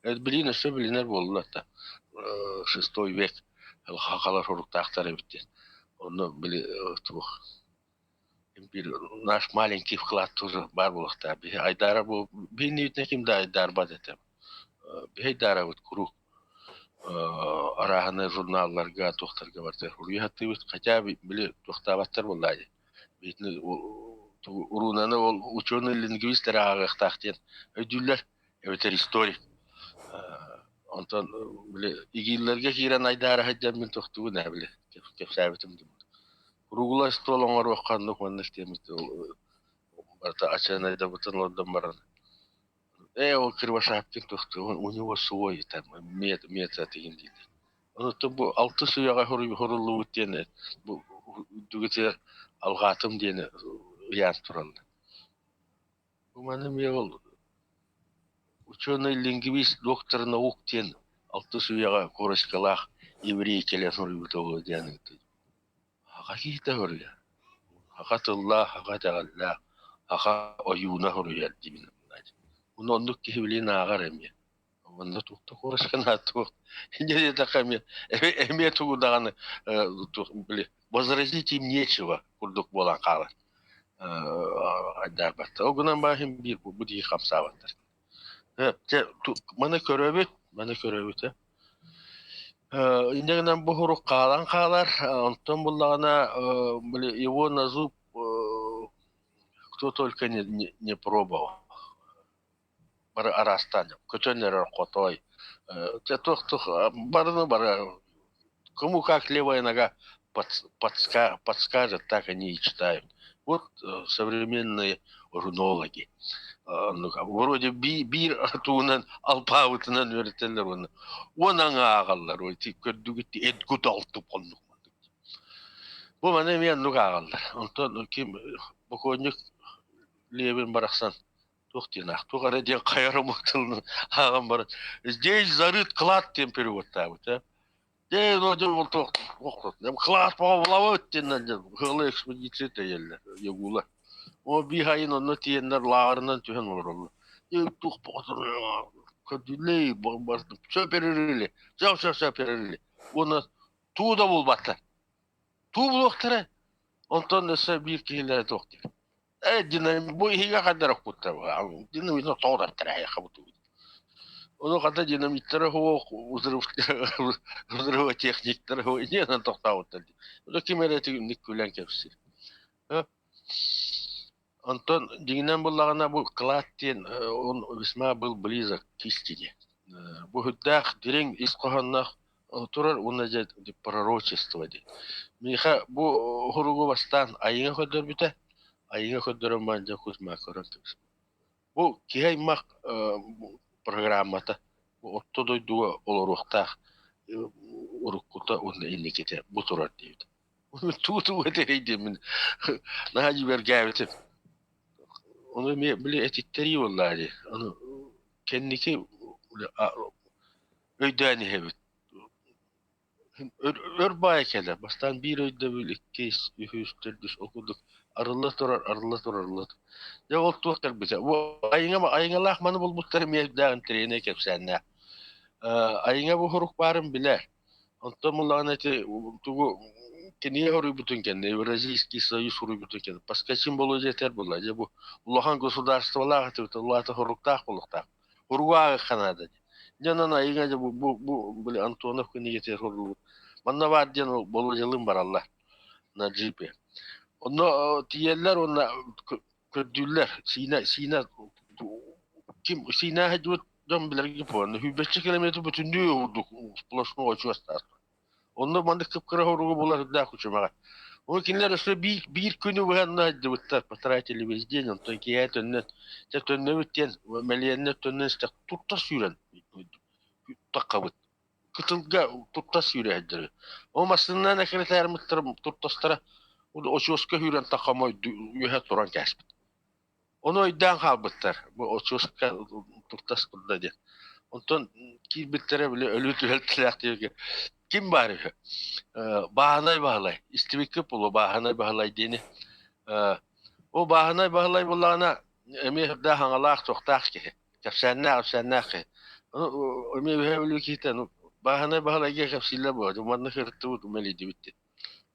билигин өссө билинэр буоллулар да шестой век сахалар суруктаахтар эбит диэн. Онно били туох наш маленький вклад тоже баар буолуохтаах. Биһи айдаара бу биһиннибитинэ ким да айдаарбат этэ. Биһи айдаарабыт куруук арааһынай журналларга, туохтарга барытыгар суруйа сатыыбыт. Хотя били туохтаабаттар буоллаа дии. Биһитини уруунаны ол ученый лингвист эрэ ааҕыахтаах диэн өйдүүллэр эбэтэр историк. Онтон били игииллэргэ киирэн айдаара сылдьан мин тохтубун ээ били кэпсээбитим Круглай остуол оҥоруохха оннук маннык диэммит барыта ачаанайдабытын олордон баран ээ ол Кривошапкин тохтуон у него свой там метод игин дииллэр. Онуттан бу алтыс үйэҕэ хоруллубут диэн бу үрдүгүтүгэр алҕаатым диэни ыйаан тураллар. Бу маны эмиэ ол ученый лингвист доктор наук диэн алтыс үйэҕэ корочкалаах еврей кэлэн суруйбута буолуо диэн Саха киһитэ суруйар. Саха тыллаах, саха итэҕэллээх, саха ойууна суруйар диибин. Ону оннук киһи билигин ааҕар эмиэ. Онно туох да куорашка туох инньэ диэтэххэ эмиэ эмиэ тугу даҕаны били возразить им нечего курдук буолан хаалар. Айдаарбаттар. Ол гынан баһын биир бу дии хамсаабаттар. Дьэ, маны көрөбүт, маны көрөбүт э. Инньэ гынан бу сурук хаалан хаалар, онтон буллаҕына били его на зуб кто только не, не, не пробовал. Бары араастаан көтөн эрэр хотой, туох-туох барыны бары кому как левая нога подскажет, так они и читают. Вот современные рунологи. Вроде биир туунан алпаабытынан үөрэтэллэр уонна уон аҥааҕаллар көрдүгүт эдгут алтып оннук. Бу маны эмиэ оннук ааҕаллар. Онтон ким бокуонньук Левин барахсан туох диэн аах туох эрэ диэн хайа омук тылын ааҕан баран здесь зарыт клад диэн переводтаабыт э дьэ клад булабыт диэн ыалы экспедиция тэйэллэр ягула о биир айын онно тиийэннэр лааҕырынан түһэн олороллор туох көрдүлэй все перерыли все все все перерыли уонна туу да булбаттар туу булуохтара онтон өссө биир киһилэрэ туох диир Динамит бу иһигэ хайдар охпуттар динамитын тоҕо эһиэхэ бутугут. Ону хата динамиттара суох, взрывотехниктара суох иннинэн тохтообуттар дии. Ону ким эрэ итинник күлэн кэпсиир. Онтон дьиҥинэн буллаҕына бу клад диэн он весьма был близок к истине. Бу сүрдээх дириҥ ис хоһоонноох турар уонна дьэ пророчество диэн. Миэхэ бу суругу бастаан Айыҥа көрдөрбүтэ. Айыҥа көрдөрөн баран дьэ Кузьма көрөн кэбиспит. Бу киһи аймах программата бу орто дойдуга олоруохтаах уруккута уонна инникитэ бу турар диэбит. Туу-туу этэрий диэммин наһаа дьиибэргээбитим. Ону эмиэ били этиттэрии буоллаа дии. Ону кэнники өйдөөн иһэбит. Өр баайа кэлэр. Бастаан биир өйдөбүл, иккис, үһүс, төрдүс ол курдук арылла турар, арылла турар, арылла турар. Дьэ ол туох кэлбитэ. Бу айыҥа айыҥалаах маны булбуттар эмиэ өйдөөх интэриэһинэй кэпсээннээх. Айыҥа бу сурук баарын билэр. Онтон буллаҕына ити тугу кинигэ суруйбутун кэннэ, Евразийский союз суруйбутун кэннэ, Паскачин Болуодьа этэр буолла, дьэ бу улахан государстволаах этибит, улаата суруктаах буолуохтаах. Уругуайга наада диэн. Дьэ онон айыҥа дьэ бу бу били Антонов кинигэтигэр суруллубут. Манна баар диэн ол Болуодьалыын бараллар на джипе. Онно тиийэллэр уонна көрдүүллэр. Сиинэ Сиинэ ким Сиинэ сылдьыбыт дьон билэргэ буолан сүүрбэччэ километр бүтүннүү ордук сплошной очуостаах. Онно маннык кып-кыра хоругу булар үрдээх күчүмэҕэ. Ол кинилэр өссө биир, биир күнү быһанна сылдьыбыттар, потратили весь день, онтон киэһэ төннөн, дьэ төннөбүт диэн мэлиэннэр төннөн истэх турта сүүрэн таххабыт. Кытылга турта сүүрэ сылдьар. Ол массыынанан экирэтээрмиттэр туртастара очуоска сүүрэн таххамой үөһэ туран кээспит. Ону өйдөөн хаалбыттар, бу очуоска туртас турда диэн. Онтон киирбиттэрэ били өлүү түһэлтэлээх диэки ким баар үһү? Бааһынай Баһылай, истибиккит буолуо Бааһынай Баһылай диэни. Ол Бааһынай Баһылай буоллаҕына эмиэ сүрдээх аҥалаах суохтаах киһи, кэпсээннээх кэпсээннээх киһи. Эмиэ үһэ өлүү киһитэ Бааһынай Баһылайга кэпсииллэр буолуо, манна сырыттыбыт, мэлийдибит диэн.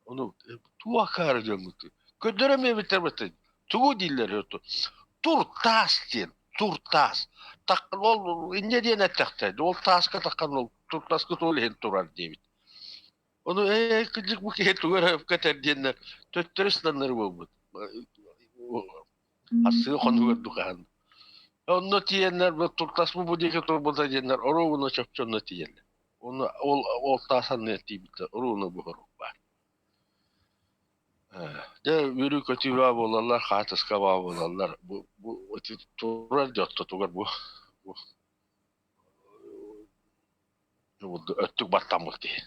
Ону туох акаары дьоҥҥутуй? Көрдөрөн биэрбиттэр быттын. Тугу дииллэр үһү Тур таас диэн, тур таас. Ол инньэ диэн эттэхтэр. Ол тааска таххан ол туртаска туол иһин турар диэбит. Ону ээ кырдьык бу киһи тугу эрэ өпкө этэр диэннэр төттөрү сытаннар буолбут. Ассыы хонугар духаһан. Онно тиийэннэр туртас бу диэки турбута диэннэр оруобуна чопчу онно тиийэллэр. Уонна ол ол таас анныгар тиийбиттэр оруобуна буһурук баар. Дьэ үөрүү-көтүү баа буолаллар, хаартыска баа буолаллар. Бу бу ити турар дьэ ортотугар бу бу өттүк баттаммыт киһи.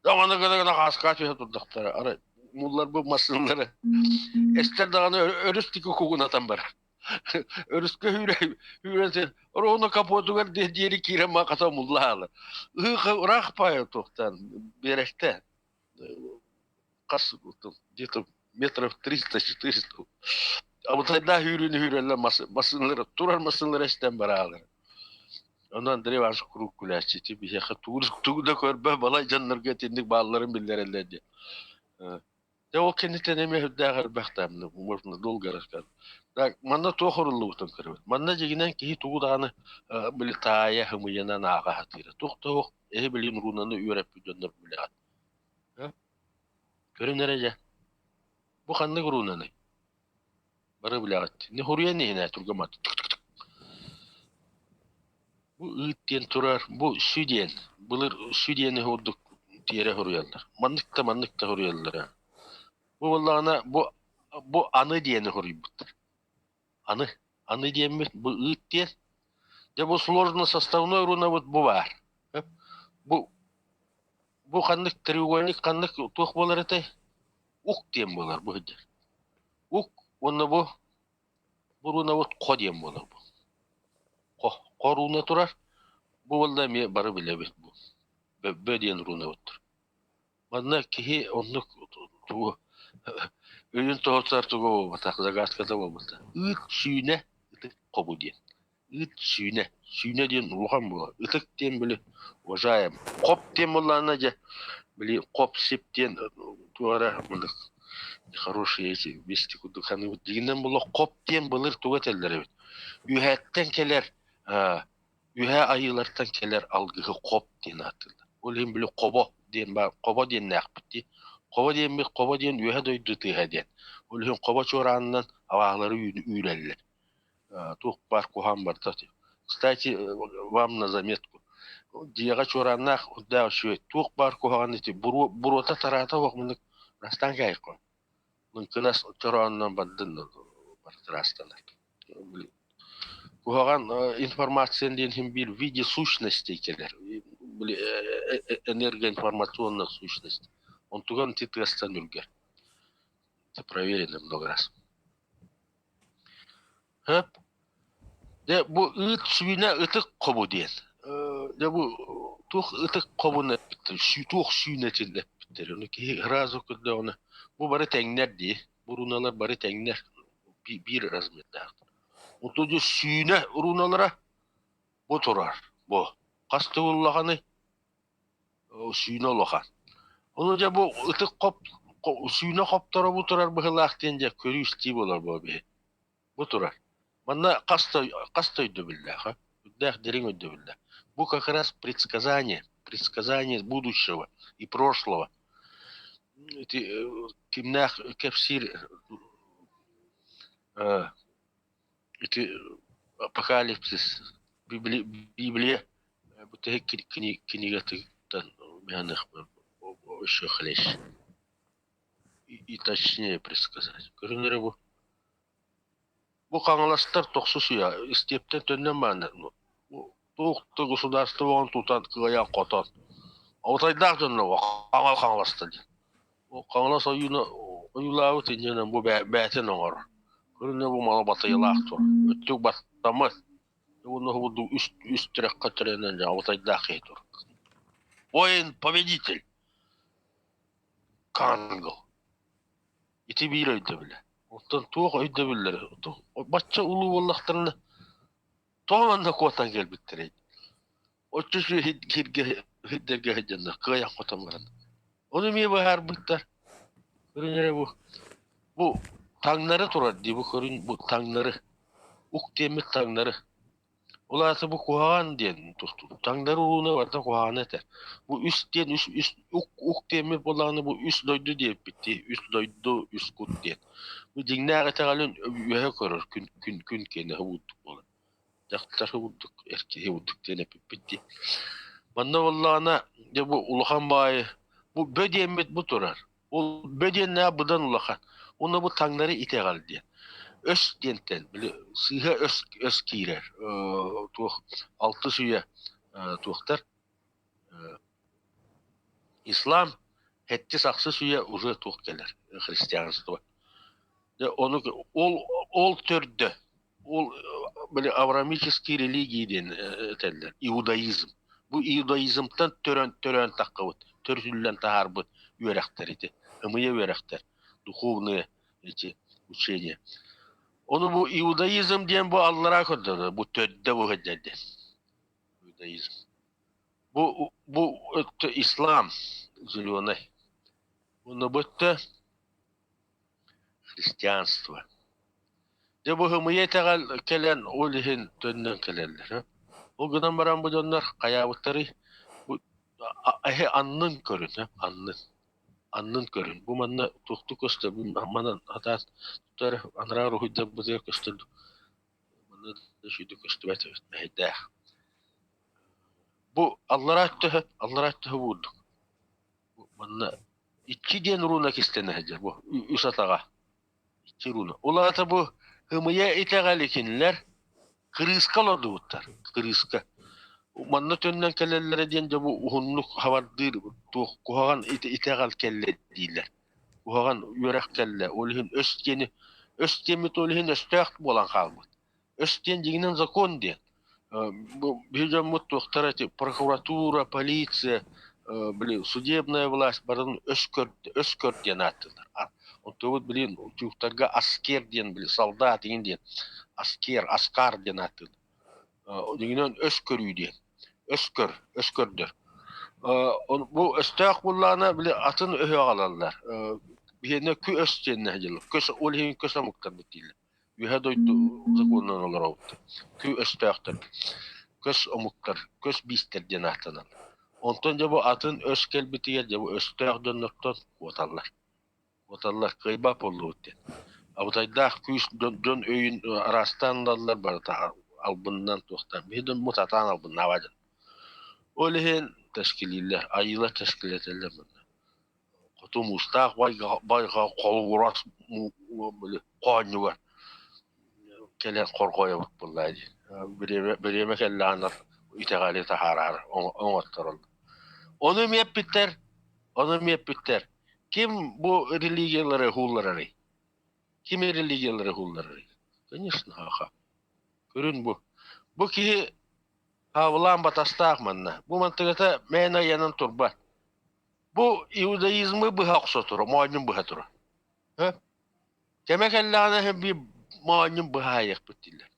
Даҕаны гына-гына хааска түһэ турдахтара. Арай мулларбыт массыыналары эстэр даҕаны өрүс диэки кугунатан барар. Өрүскэ үүрэ үүрэн оруону капотугар диэри киирэн мааката мулла хаалар. Ыһыыха ыраах паайа туохтаан биэрэктэ хас где-то метров 300-400 абытайдаах үүрүүнү үүрэллэр массыыналары турар массыыналары эстэн бараалар. Ону Андрей Иванович куруук күлээччи ити биһиэхэ тугу тугу да көрбө балай дьоннорго итинник баалларын биллэрэллэр диэн. Дьэ ол кэнниттэн эмиэ сүрдээх элбэх да можно долго рассказывать. Так, манна туох оруллубутун көрөбүт. Манна дьиҥинэн киһи тугу даҕаны били таайа хымыйанан ааҕа сатыыра. Туох да суох эһи билигин рунаны үөрэппит дьоннор билэҕит. Көрүн эрэ дьэ. Бу ханнык рунаный? Бары билэҕит. Не хуруйан иһинэ тургамат. Бу ыыт диэн турар, бу сү диэн, былыр сү диэни курдук тиэрэ суруйаллар. Маннык да маннык да суруйаллара. Бу буоллаҕына бу бу аны диэни суруйбуттар. Аны, аны диэммит бу ыыт диэн. Дьэ бу сложно составной рунабыт бу баар. Бу бу ханнык треугольник ханнык туох буолар этэй? Ук диэн буолар бу сылдьар. Ук уонна бу бу рунабыт хо диэн буолар бу. Хо, хо руна турар. Бу буолла эмиэ бары билэбит бу. Бөббө диэн рунабыт турар. Манна киһи оннук тугу өйүн тоһутар тугу буолбатах, загадката буолбатах. Ыыт сүүнэ ытык хобу диэн. Ыыт сүүнэ. Сүүнэ диэн улахан буолар. Ытык диэн били уважаем. Хоп диэн буоллаҕына дьэ били хоп-сип диэн туох эрэ мындык хорошие эти вести курдук саныыбыт. Дьиҥинэн буолла хоп диэн былыр тугу этэллэр эбит. Үөһээттэн кэлэр Үөһээ айыылартан кэлэр алгыһы хоп диэн ааттыыллар. Ол иһин били хобо диэн баар, хобо диэннээхпит дии. Хобо диэммит хобо диэн үөһэ дойду тыаһа диэн. Ол иһин хобо чуораанынан абааһылары үүрэллэр. Туох баар куһаҕан барыта. Кстати, вам на заметку. Дьиэҕэ чуорааннаах үрдээх үчүгэй. Туох баар куһаҕан ити буруо, буруота тараата суох муннук растан кээһиккин. Лыҥкынас чороонунан бардын барыта ыраастанар. Куһаҕан информация диэн иһин биир в виде сущностей кэлэр. Энергоинформационных сущностей. Онтуган ити тыастан үргэр. Это проверено много раз. Хөп. Дьэ бу ыыт сүүнэ ытык хобу диэн. Дьэ бу туох ытык хобун эппиттэр, туох сүүнэтин эппиттэр. Ону киһи сразу көрдөҕүнэ бу бары тэҥнэр дии. Бу руналар бары тэҥнэр. Биир размердаахтар. Онтон дьэ сүүнэ руналара бу турар. Бу. Хас төгүл Сүүнэ улахан. Ону дьэ бу ытык хоп сүүнэ хопторо бу турар быһыылаах диэн дьэ көрүү-истии буолар буо биһи. Бу турар. Манна хас да хас да өйдөбүллээх, үрдээх дириҥ өйдөбүллээх. Бу как раз предсказание, предсказание будущего и прошлого. Ити кимнээх кэпсиир ити апокалипсис Библия бүтэһик кинигэтиттэн еще хлеще и точнее предсказать. Көрүҥ бу Бу хаҥаластар тохсус үйэ истиэптэн төннөн бараннар туох да государство оҥон тутан кыайан хотон Алтайдаах дьонно хаҥал хаҥаластар диэн. Хаҥалас ойууна ойуулаабыт инньэнэн бу бээтин оҥорор. Көрүнэ бу мала батыйалаах тур. Өттүк баттаммат. Уонна курдук үс үс тирэххэ тирэнэн дьэ Алтайдаах киһи тур. Воин победитель. Кангл. Ити биир өйдөбүлэ. Оттон туох өйдөбүллэрэ бачча улуу буоллахтарына тоҕо манна куотан кэлбиттэрэй? Оччо үчүгэй сиргэ сирдэргэ сылдьаннар кыайан-хотон баран. Ону эмиэ быһаарбыттар. Көрүҥ эрэ бу бу таҥнары турар дии бу көрүҥ бу таҥнары ук диэммит таҥнары. Ол аата бу куһаҕан диэн таҥнары урууна барыта куһаҕаны этэр. Бу үс диэн үс үс ук ук диэммит буоллаҕына бу үс дойду диэбиппит дии үс дойду үс кут диэн. Бу дьиҥнээх итэҕэлин үөһэ көрөр күн күн күн киэнэ курдук буолар. Дьахтар курдук эр киһи курдук диэн эппиппит дии. Манна буоллаҕына дьэ бу улахан баайы бу бө диэммит бу турар. Ол бө диэннээх быдан улахан. Уонна бу таҥнары итэҕэл диэн. Өс диэнтэн били сыыһа өс өс киирэр. Туох алтыс үйэ туохтар ислам сэттис ахсыс үйэ уже туох кэлэр христианство. Дьэ ону ол ол төрдө ол били авраамические религии диэн этэллэр иудаизм. Бу иудаизмтан төрөөн төрөөн таххыбыт, төрүтүллэн таһаарбыт үөрэхтэр ити, ымыйа үөрэхтэр, духовные эти учения. Ону бу иудаизм диэн бу аллараа көрдөрөр, бу төрдө бу сылдьар диэн. Иудаизм. Бу бу өттө ислам зеленый. Уонна бу өттө христианство. Дьэ бу ымыйа итэҕэл кэлэн ол иһин төннөн кэлэллэр. Ол гынан баран бу дьоннор хайаабыттарый? Бу эһи аннын көрүн, аннын. Аннын көрүн. Бу манна туохтуу көстөр, бу манан хатаан тутар анараа уруһуйдарбытыгар көстөр. Манна да үчүгэйдик көстүбэт эбит мэһэйдээх. Бу аллараа өттө аллараа өттө буурдук. Манна иччи диэн руна кистэнэ сылдьар бу үс атаҕа. Иччи руна. Ол аата бу ымыйа итэҕэли кинилэр кырыыска олордубуттар. Кырыыска. Манна төннөн кэлэллэрэ диэн дьэ бу уһуннук хабардыыр туох куһаҕан итэҕэл кэллэ дииллэр. Куһаҕан үөрэх кэллэ. Ол иһин өс диэни өс диэммит ол иһин өстөөх буолан хаалбыт. Өс диэн дьиҥинэн закон диэн. Бу биһи дьоммут туохтара ити прокуратура, полиция, били судебная власть барын өс көр, өс көр диэн ааттыыллар. Онтубут билин тюрктарга аскер диэн били солдат иҥин диэн аскер, аскар диэн ааттыыллар. Дьиҥинэн өс көрүү диэн. Өс көр, өс көрдөр. Бу өстөөх буллаҕына били атын өһү аҕалаллар. Биһиэнэ кү өс диэн дьылы. Көс ол иһин көс омуктарбыт дииллэр. Үөһэ дойду сокуонунан олоробут. Кү өстөөхтөр, көс омуктар, көс биистэр диэн ааттаналлар. Онтон дьэ бу атын өс кэлбитигэр дьэ бу өстөөх дьоннортон куоталлар. Куоталлар, кыайбат буоллубут диэн. Абытайдаах күүс дьон, дьон өйүн араастаан ылаллар барыта албынынан туохтаан. Биһи дьон мутатаан албыннаабат дьон. Ол иһин тэскилииллэр, айыылар тэскилэтэллэр манна. Хоту муустаах байҕал холугурас хоонньугар кэлэн хорҕойобут буоллаа дии. Бириэмэ, бириэмэ кэллэҕинэ итэҕэли таһаарар оҥоттороллор. Ону эмиэ эппиттэр, ону эмиэ эппиттэр. Ким бу религиялары уһуулларарый? Ким религиялары уһуулларарый? Конечно, аха. Көрүн бу. Бу киһи хаабылаан батастаах манна. Бу мантыгата мээнэ ыйанан турбат. Бу иудаизмы быһа охсо тура, моонньун быһа тура. Кэмэ кэллэҕинэ биир моонньун быһаайыахпыт дииллэр.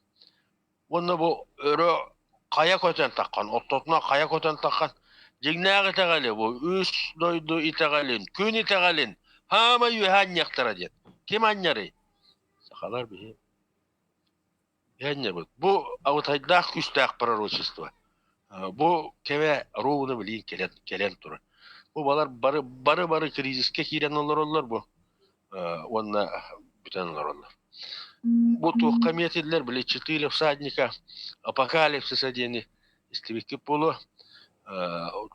Уонна бу өрө хайа көтөн таххан, ортотунан хайа көтөн таххан, дьиҥнээх итэҕэли бу үс дойду итэҕэлин, күн итэҕэлин хаамай үөһэ анньыахтара диэн. Ким анньарый? Сахалар биһи. Анньабыт. Бу абытайдаах күүстээх пророчество. Бу кэмэ ровно билигин кэлэн, кэлэн турар. Бу балар бары бары бары кризискэ киирэн олороллор бу уонна бүтэн олороллор. Бу туохха эмиэ этиллэр, били четыре всадника апокалипсиса диэни истибиккит буолуо.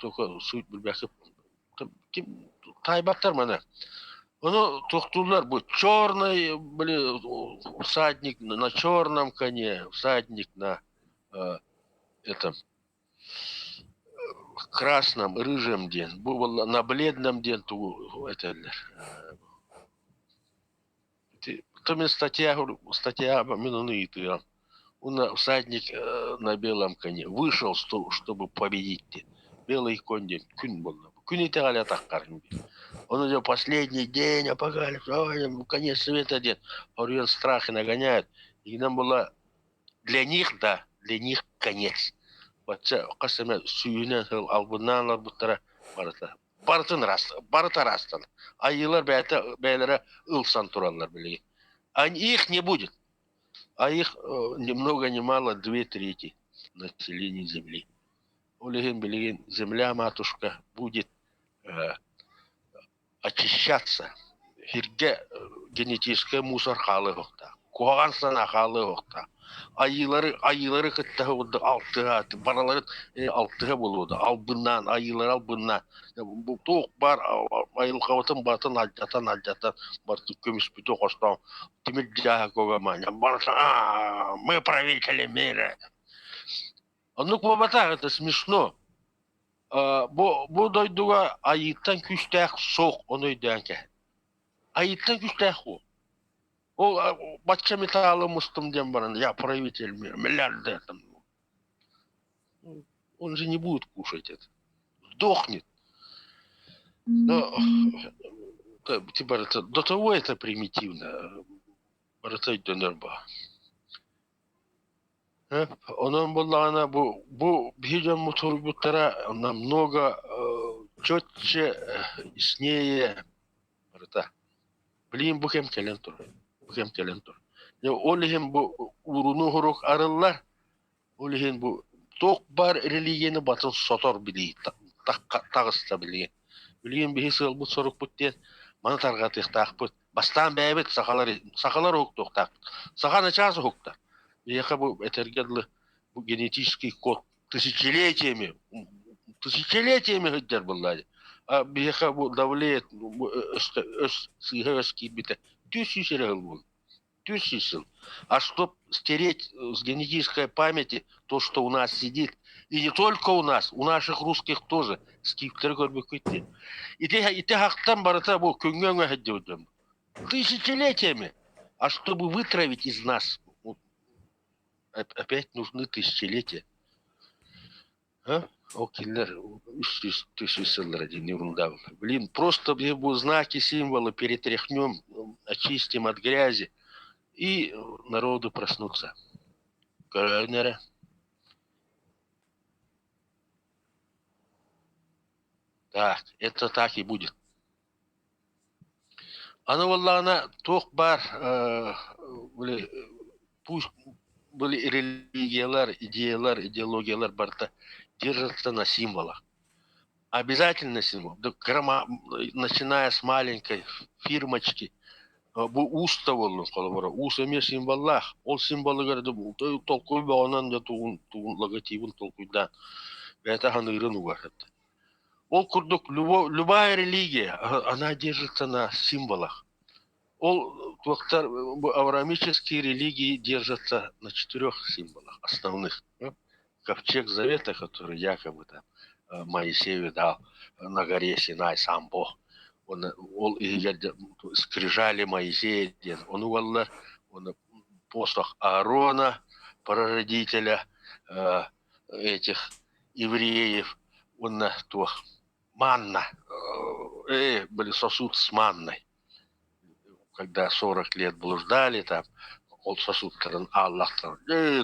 Только суть билбэккит ким таайбаттар маны. Ону туохтууллар бу черный били всадник на черном коне, всадник на этом красном, рыжем диэн, бу буолла на бледном диэн тугу этэллэр. То мин статья, статья мин ону ыйытыам. Он всадник на белом коне вышел, чтобы победить диэн. Белый конь диэн күн буолла. Күн итэҕэлэ таххарын диэн. Он уже последний день, апокалипсис, конец света диэн. Оруйан страхи нагоняют. И нам было для них, да, для них конец. Бачча хас эмэ сүүһүнэн сыл албыннаан олорбуттара барыта. Барытын рас, барыта растан. Айыылар бэйэтэ бэйэлэрэ ылсан тураллар билигин. А их не будет. А их ни много ни мало две трети населения Земли. Ол иһин билигин земля матушка будет очищаться. Сиргэ генетическэй мусор хаалыахтаах, куһаҕан санаа хаалыахтаах. Айыылары айыылары кытта алтыһа бараларын алтыһа буолуо да албыннаан айыылары албыннаан бу туох баар айылҕабытын барытын алдьатан алдьатан барытын көмүспүтүн хостоон тимир дьааһык барыта мы правители мира. Оннук буолбатах, это смешно. Бу, бу дойдуга айыыттан күүстээх суох, ону өйдөөн кэһин. Айыыттан күүстээх суох. Ол бачча металлы мустум диэн баран, я правитель мира, миллиардер там. Он же не будет кушать это. Сдохнет. Но, типа, это, до того это примитивно. Барыта өйдөнөр баа. Онон буоллаҕына бу бу биһи дьоммут суруйбуттара намного четче, яснее барыта. Билигин бу кэм кэлэн турар, бу кэм кэлэн турар. Дьэ ол иһин бу уурунуу сурук арыллар, ол иһин бу туох баар религияны батын сотор билии таҕыста билигин. Билигин биһи сыалбыт-сорукпут диэн маны тарҕатыахтаахпыт. Бастаан бэйэбит сахалар сахалар уһуктуохтаахпыт. Саха начаас уһуктар. Биһиэхэ бу этэргэ дылы бу генетический код. Тысячелетиями, тысячелетиями сылдьар буоллаа. А биһиэхэ бу давлеет өс сыыһа өс киирбитэ 200 эрэ сыл буолла. 200 сыл. А чтоб стереть с генетической памяти то, что у нас сидит, и не только у нас, у наших русских тоже, скифтери көрбүккүт дии. Ити, ити хахтан барыта бу күҥҥэ өҥө сылдьыбытым. Тысячелетиями. А чтобы вытравить из нас, опять нужны тысячелетия. А? Ол кинилэр 300 тысяч сыллара диэн ерунда. Блин, просто бу знаки, символы перетряхнем, очистим от грязи, и народу проснуться. Көрөөнөрө. Так, это так и будет. Аны буоллаҕына туох баар били пусть были религиялар, идеялар, идеологиялар барыта держатся на символах. Обязательно символ. Начиная с маленькой фирмочки, бу уус да буоллун холобура уус эмиэ символлаах. Ол символыгар толкуй бөҕөнөн да тугун тугун логотибын толкуйдаан бэйэтэ ханыырын угар. Ол курдук любая религия, она держится на символах. Ол туохтар авраамические религии держатся на четырех символах основных. Ковчег Завета, который якобы там Моисею дал на горе Синай сам Бог. Он, ол иһигэр скрижали Моисея диэн ону уоллар, он посох Аарона, прародителя этих евреев, уонна туох манна, были сосуд с манной. Когда 40 лет блуждали там, ол сосудтарын ааллахтар,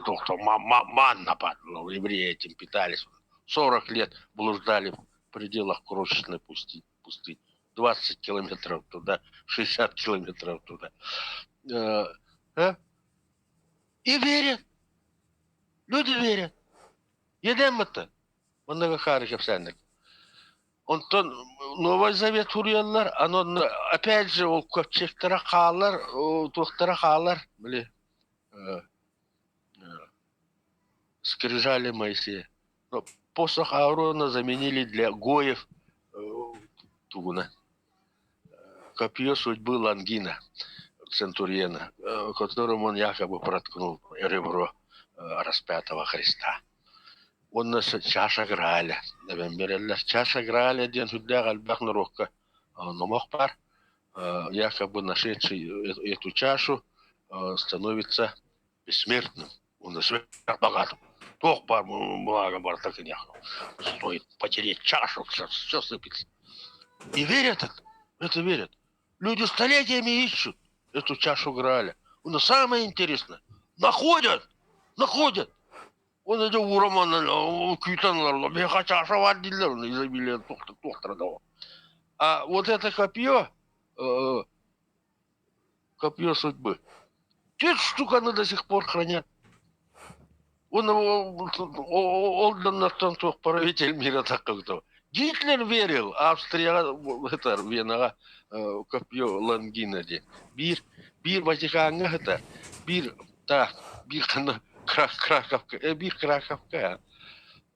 туохтан манна падала, евреи этим питались. 40 лет блуждали в пределах крошечной пустыни. 20 километров туда, 60 километров туда. Э, И верят. Люди верят. Едеммыттан. Манныгы хаары кэпсээнник. Онтон Новый Завет суруйаллар, аны опять же ол ковчегтара хаалар, туохтара хаалар, били скрижали Моисея. Но посох Аарона заменили для гоев тугуна. Копье судьбы Лангина, Центуриена, которым он якобы проткнул ребро распятого Христа. Уонна чаша Грааля эбэн биэрэллэр. Чаша Грааля диэн сүрдээх элбэх норуокка номох баар. Якобы нашедший эту чашу становится бессмертным. Он богатым. Туох баар благо барыта киниэхэ. Стоит потереть чашу, все, все сыпется. И верят это, это верят. Люди столетиями ищут эту чашу Грааля. Но самое интересное, находят, находят. Он это ураман күүтэн олороллор. Миэхэ чаша баар дииллэр, оны изобилие туохтара да. А вот это копье, копье судьбы, Те штук они до сих пор хранят. Он ол дьоннортон туох правитель мира такого. Гитлер верил, Австрияҕа это Венаҕа копье Лангина диэн. Биир биир Ватикаҥҥа сытар, биир так, биир ханна Краковка, биир Краковка.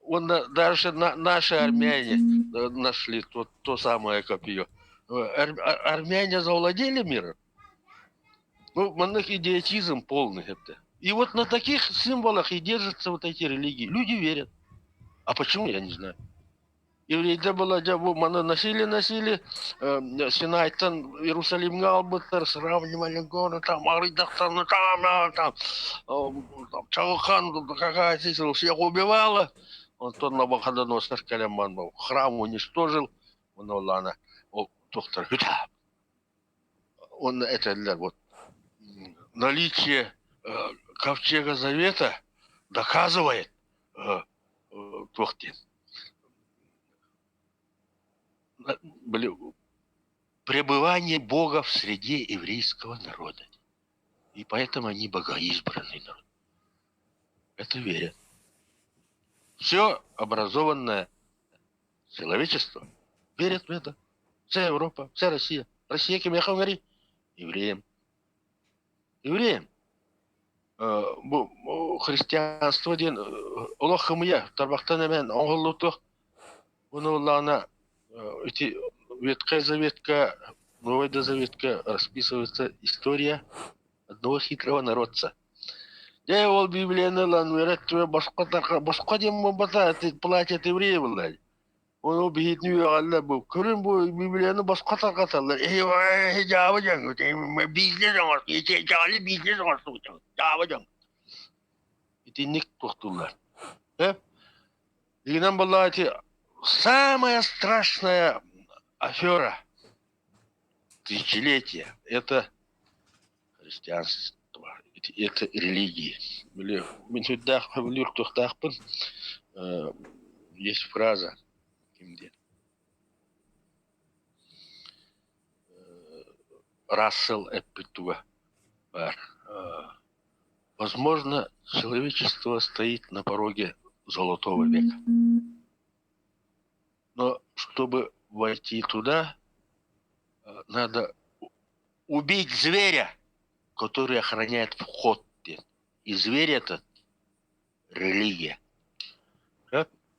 Уонна даже наши армяне нашли то, то самое копье. Армяне завладели миром. Ну, маннык идиотизм полный это. И вот на таких символах и держатся вот эти религии. Люди верят. А почему, я не знаю. Еврейдэр была дьэ бу маны носили носили Синайтан Иерусалимҥа аҕалбыттар сравнивали горы там арыйдахтарына там там там Чаҕылхан какая всех убивала онтон Навуходоносор кэлэн баран храм уничтожил уонна ол туохтар уонна этэллэр вот наличие ковчега завета доказывает туох диэн были пребывание Бога в среде еврейского народа. И поэтому они богоизбранный народ. Это верят. Все образованное человечество верит в это. Вся Европа, вся Россия. Россия кимиэхэ говори? Евреям. Евреям. Бу христианство диэн олох хымыйа тарбахтан эмэн оҥоһуллубутуох уну ыллаҕына ити Ветхая Заветка, Новая Заветка расписывается история одного хитрого народца. Дьэ ол Библияны ылан үөрэттибэ босхо босхо диэн буолбата платят евреи буолла. Ону биһитини үөҕэллэр бу көрүн бу Библияны босхо тарҕаталлар. Эһи дьаабы дьаҥ бизнес оҥор итэҕэли бизнес оҥорсубут дьаабы дьаҥ. Итинник туохтууллар. Э? Дигинэн буоллаҕа ити самая страшная афера тысячелетия это христианство, это религии. Били мин сүрдээх сөбүлүүр туохтаахпын. Есть фраза ким диэн Рассел эппит туга баар. Возможно, человечество стоит на пороге золотого века. Но чтобы войти туда, надо убить зверя, который охраняет вход. И зверь этот – религия.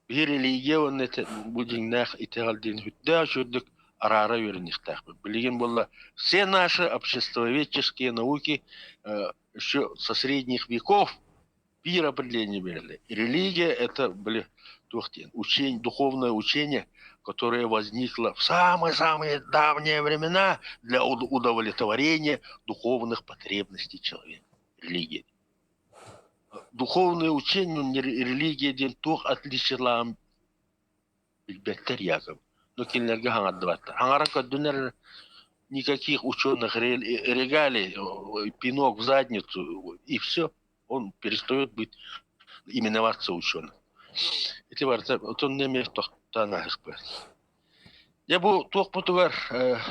Биир религия уонна бу дьиҥнээх итэҕэл диэн сүрдээх үчүгэйдик араара үөрэниэхтээхпит. Билигин буолла все наши обществоведческие науки еще со средних веков биир определение берели. Религия – это были туох диэн, учение, духовное учение, которое возникло в самые-самые давние времена для удовлетворения духовных потребностей человека. Религия. Духовное учение, религия диэн туох отличиелааҕын билбэттэр якобы. Но кинилэргэ хаҥардыбаттар. Хаҥаран көрдүнэр никаких ученых регалий, пинок в задницу, и все. Он перестает быть, именоваться ученым. Ити барыта отон эмиэ тохтоон ааһыспыт. Дьэ бу туохпутугар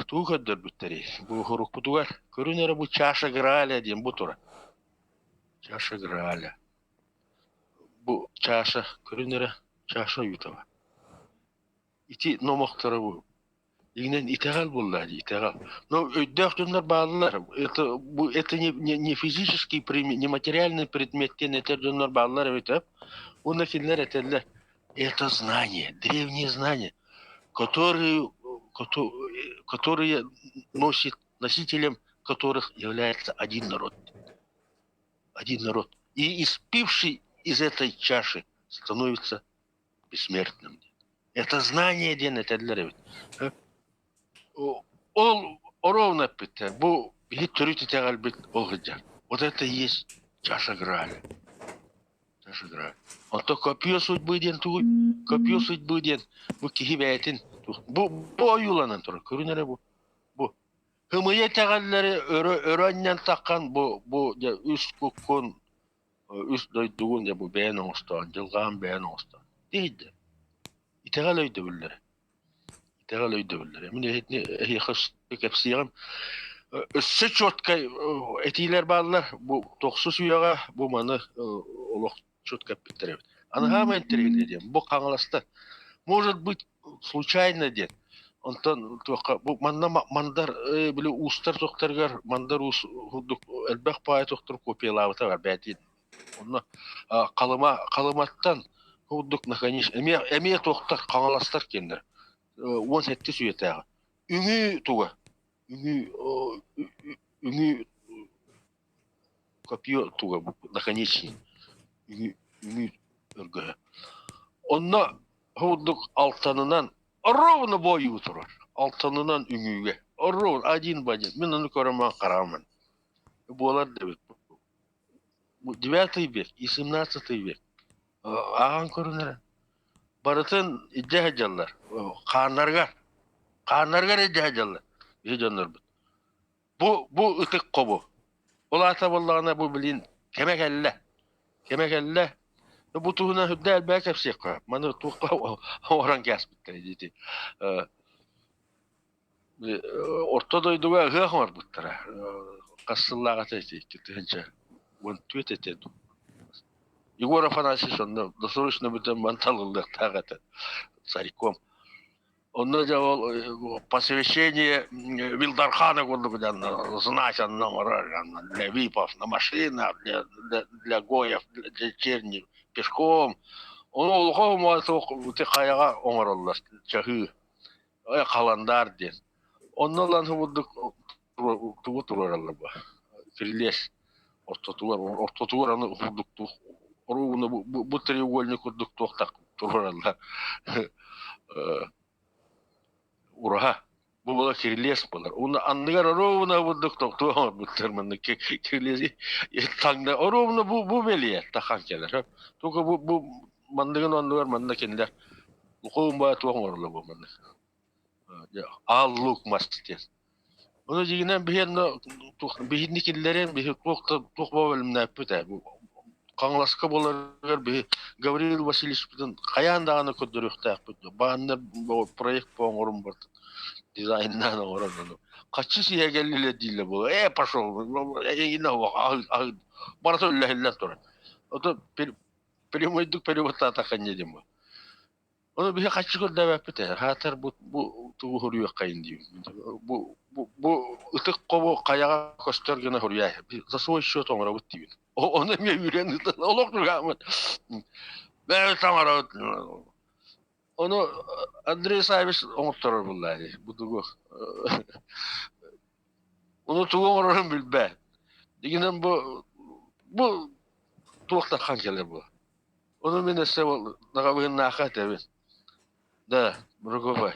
тугу көрдөрбүттэрий? Бу урукпутугар көрүн эрэ бу чаша Грааля диэн бу тура. Чаша Грааля. Бу чаша көрүн эрэ чаша уютова. Ити номохторо бу Иҥнэн итэҕэл буолла дии, итэҕэл. Но өйдөөх дьоннор бааллар. Это, бу, это не, не, не физический не материальный предмет диэн этэр дьоннор бааллар эбит Уонна кинилэр этэллэр, это знание, древние знания, которые, которые носит, носителем которых является один народ. Один народ. И испивший из этой чаши становится бессмертным. Это знание диэн этэллэр эбит. Ол ровно эппиттэр. Бу биһи төрүт итэҕэлбит ол сылдьар. Вот это и есть чаша Грааля. Чаша Грааля. Онто копье судьбы диэн тугуй? Копье судьбы диэн бу киһи бэйэтин бу бу ойууланан турар. Көрүн эрэ бу. Бу хымыйа итэҕэллэри өрө өрө анньан таххан бу бу дьэ үс куккун үс дойдугун дьэ бу бэйэн оҥостоон, дьылҕаан бэйэн оҥостоон. Тиийдэ. Итэҕэл өйдөбүллэрэ. Итэҕэл өйдөбүллэрэ. Мин эһитини эһиэхэ кэпсиэҕим. Өссө четкай этиилэр бааллар. Бу тохсус үйэҕэ бу маны олох четко эппиттэр эбит. Аны хаама интэриэһинэй диэн. Бу Хаҥаласта может быть случайно диэн. Онтон туохха бу манна мандар били уустар туохтарыгар мандар уус курдук элбэх паай туохтар копиялаабыта бар бээтин. Онно Халыма Халыматтан курдук наконец эмиэ эмиэ туохтар хаҥаластар киэннэр 17 үйэтээҕи. Үҥүү туга үҥүү үҥүү копье туга наконечник үҥүү үҥүү өргөһө. Онно курдук алтанынан ровно бойуу турар. Алтанынан үҥүүгэ. Ровно один в один. Мин ону көрөмөн хараамын. Буолар да эбит. Девятый век и 17-й век. Ааҕан көрүн эрэ. Барытын илдьэ сылдьаллар. Хааннарыгар. Хааннарыгар илдьэ сылдьаллар. Биһи дьоннорбут. Бу бу ытык хобу. Ол аата буоллаҕына бу билин кэмэ кэллэ. Кэмэ кэллэ. Бу туһунан үрдэ элбэҕи кэпсиэххэ. Маны туохха оҥорон кээспиттэр дии. Орто дойдуга ыһыах оҥорбуттара. Хас сыллааҕыта ити 2014 этэ дуу. Егор Афанасьевич онно досрочно бүтэн манталыллыахтаах этэ. Царьком. Онно дьэ ол посвящение Вилдархана курдук знать онно оҥорор для випов на машинах, для, для гоев, для черни пешком. Ону улахан суох ити хайаҕа оҥороллор чаһыы халандаар диэн. Онно ылан курдук тугу туруораллар бу кирилиэс ортотугар ортотугар аны курдук оруобуна бу треугольник курдук туохтах туруораллар ураһа бу була кирилиэс буолар уонна анныгар оруобуна курдук тохтуу оҥорбуттар маннык кирилиэс таҥна оруобуна бу бу бэлиэ тахан кэлэр только бу бу манныгын оннугар манна кинилэр лукуумба туох оҥороллор бу маннык Аал Луук мас диэн. Ону дьиҥинэн биһиэннэ биһини киллэрэн биһи туох да туох бэлэмнээппит ээ. Хаҥаласка буоларыгар биһи Гавриил Васильевичпытын хайаан даҕаны көрдөрүөхтээхпит. Бааннар проект оҥорун бартын дизайннаан оҥорон ону. Хаччы сиһэ кэллилэр дииллэр буолла. Ээ пошел барыта үллэһиллэн турар. Ото прямойдук переводтаатахха инньэ диэн буолла. Ону биһи хаччы көрдөөбөппүт ээ. Хаатар бу бу тугу суруйуоххайын диибин. Бу бу бу ытык хобу хайаҕа көстөр гына суруйаай. За свой счет оҥоробут диибин. Ону эмиэ үүрэн ыытан олох тугааммыт. Бэйэбит оҥоробут. Ону Андрей Савич оҥотторор буллаа дии. Бу тугу Ону тугу оҥорорун билбэт. Дигинэн бу бу туох да хан кэлэр бу. Ону мин өссө наҕабыһыннаахха этэбин. Да, Моргобай.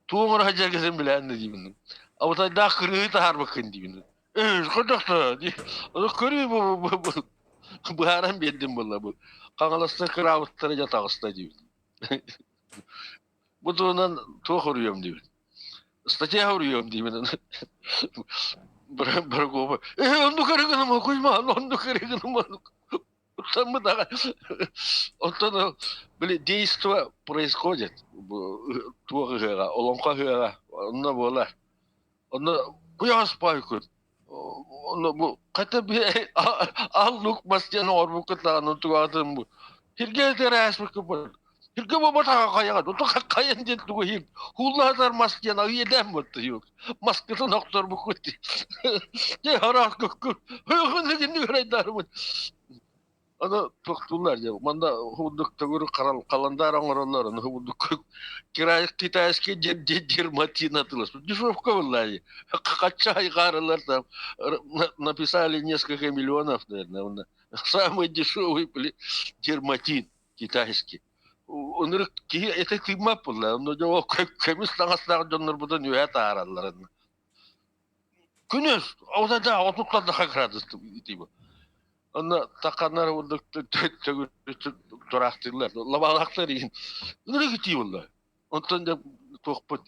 Туох оҥоро сылдьаргытын билээн да диибин. Абытайдаах кырыыһы таһаарбыккын диибин. Ээ, хайдах да дии. Ону көрүү бу быһааран биэрдим буолла бу. Хаҥаластар кыраабыттара дьэ таҕыста диибин. Бу туһунан туох уруйуом диибин. Статья уруйуом диибин. Барагова. Ээ, оннук эрэ гыныма, Кузьма, оннук эрэ гыныма. Оттон били действо происходит туох ыһыаҕа, олоҥхо ыһыаҕа онно буолар. Онно куйаас паайкын онно бу хата би ал лук мас диэн оҥорбуккут даҕаны тугаатын бу сиргэ тэрээспиккит Сиргэ буолбатаҕа хайаҕа туту хайан диэн тугу иһин хууллаатар мас диэн иэдээн буолта юк маскытын охторбуккут дии араас көккү хыгын гырайдарбыт Аны тохтууллар дьэ манна худдук төгүрүк халандаар оҥороллор аны худдук китайский дерматин атылас дешевка была хачча айгаарылар там написали несколько миллионов наверное самый дешевый дерматин китайский. Ынырык киһи этэ тыыммат буолла. Онно дьэ көмүс таҥастаах дьоннорбутун үөһэ таараллар. Күнүс да отуттан градус тиийбит. Онно таканнар курдук тураахтыыллар. Лабаалаахтар иһин ынырык итии буолла. Онтон дьэ туохпут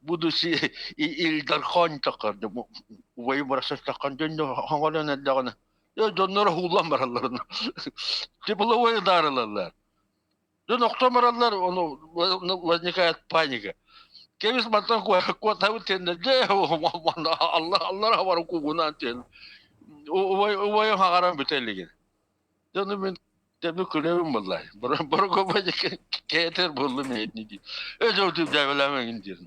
будущий Ильдархон таххар убайым барахсаттаххан дьонно хоҥорон эрдэҕинэ дьонноро ууллан бараллар тепловой ударылаллар дьон охтон бараллар ону возникает паника кэбис мантан куотабыт тиэннэр дьэ аллара баран куугунаан тиэн убайым хагаран бүтэ илигин Дьону мин тэбэ күлэбин буоллай. Борогобай кээтэр буоллум эһитни дии. Өз өтүп дәбеләмәгин диир.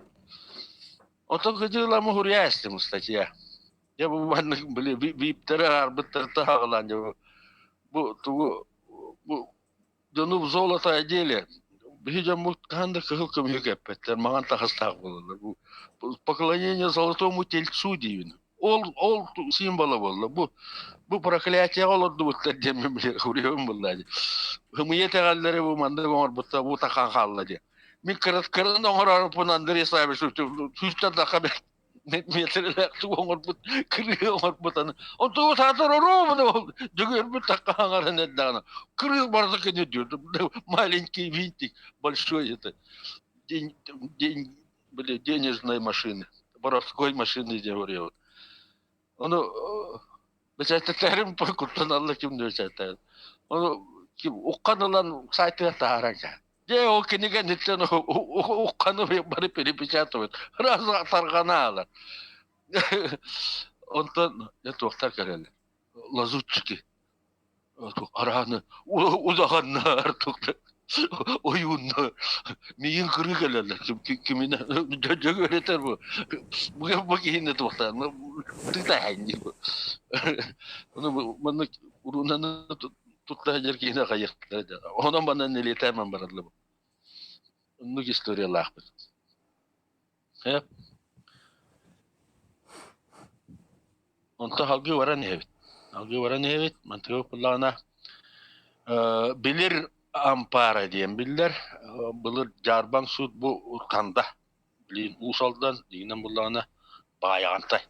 Отон кыдьыылама хуруйа эстим статья. Дьэ бу маннык били бииптэри арбыттары таһаҕалаан дьэ бу тугу бу дьону в золото одели. Биһи дьоммут хаһан да кыһыл көмүһү кэппэттэр, маҥан таһастаах буолаллар. Бу поклонение золотому тельцу диибин. Ол ол символа буолла. Бу бу проклятиеҕа олордубуттар диэн мин уруйабын булла дии. Ымыйа итэҕэллэри бу маннык оҥорбуттар бу такаан хаалла диэн. Мин кырын оҥорорбун Андрей Славич сүүстэн таха метрэлээх оҥорбут кырыы оҥорбут аны онтугу саатар оруобуна ол дьөгүөрбүт такка хаҥаран эрдэҕинэ кырыы барыта кини маленький винтик большой это день день были денежной машины, воровской машины диэн Ону бэчээттэтээрим куттаналла ким да бэчээттээр. Ону ким уххан ылан сайтыгар таһааран кээ. Дьэ ол кинигэниттэн ухханы бары перепечатывают. Раз тарҕана аалар. Онтон дьэ туохтар кэлэллэр. Лазутчики. Арааны улаханнар туохтар. Ойуун миигин кырыы кэлэллэр киминэ дьөгүөрэтэр бу бу киһини туохтаан тыытаһын дии бу ону маннык уруунаны тутта сылдьар киһини хайыахтара онон манан нэлиэтээмэн бараллар оннук историялаахпыт. Онтон салгыы баран иһэбит. Салгыы баран иһэбит. Мантыга буоллаҕына билир ампаара диэн биллэр. Былыр Дьаарбаҥ суут бу Танда. Билигин Уус Алдан, дигинэн буоллаҕына Баайаҕантай.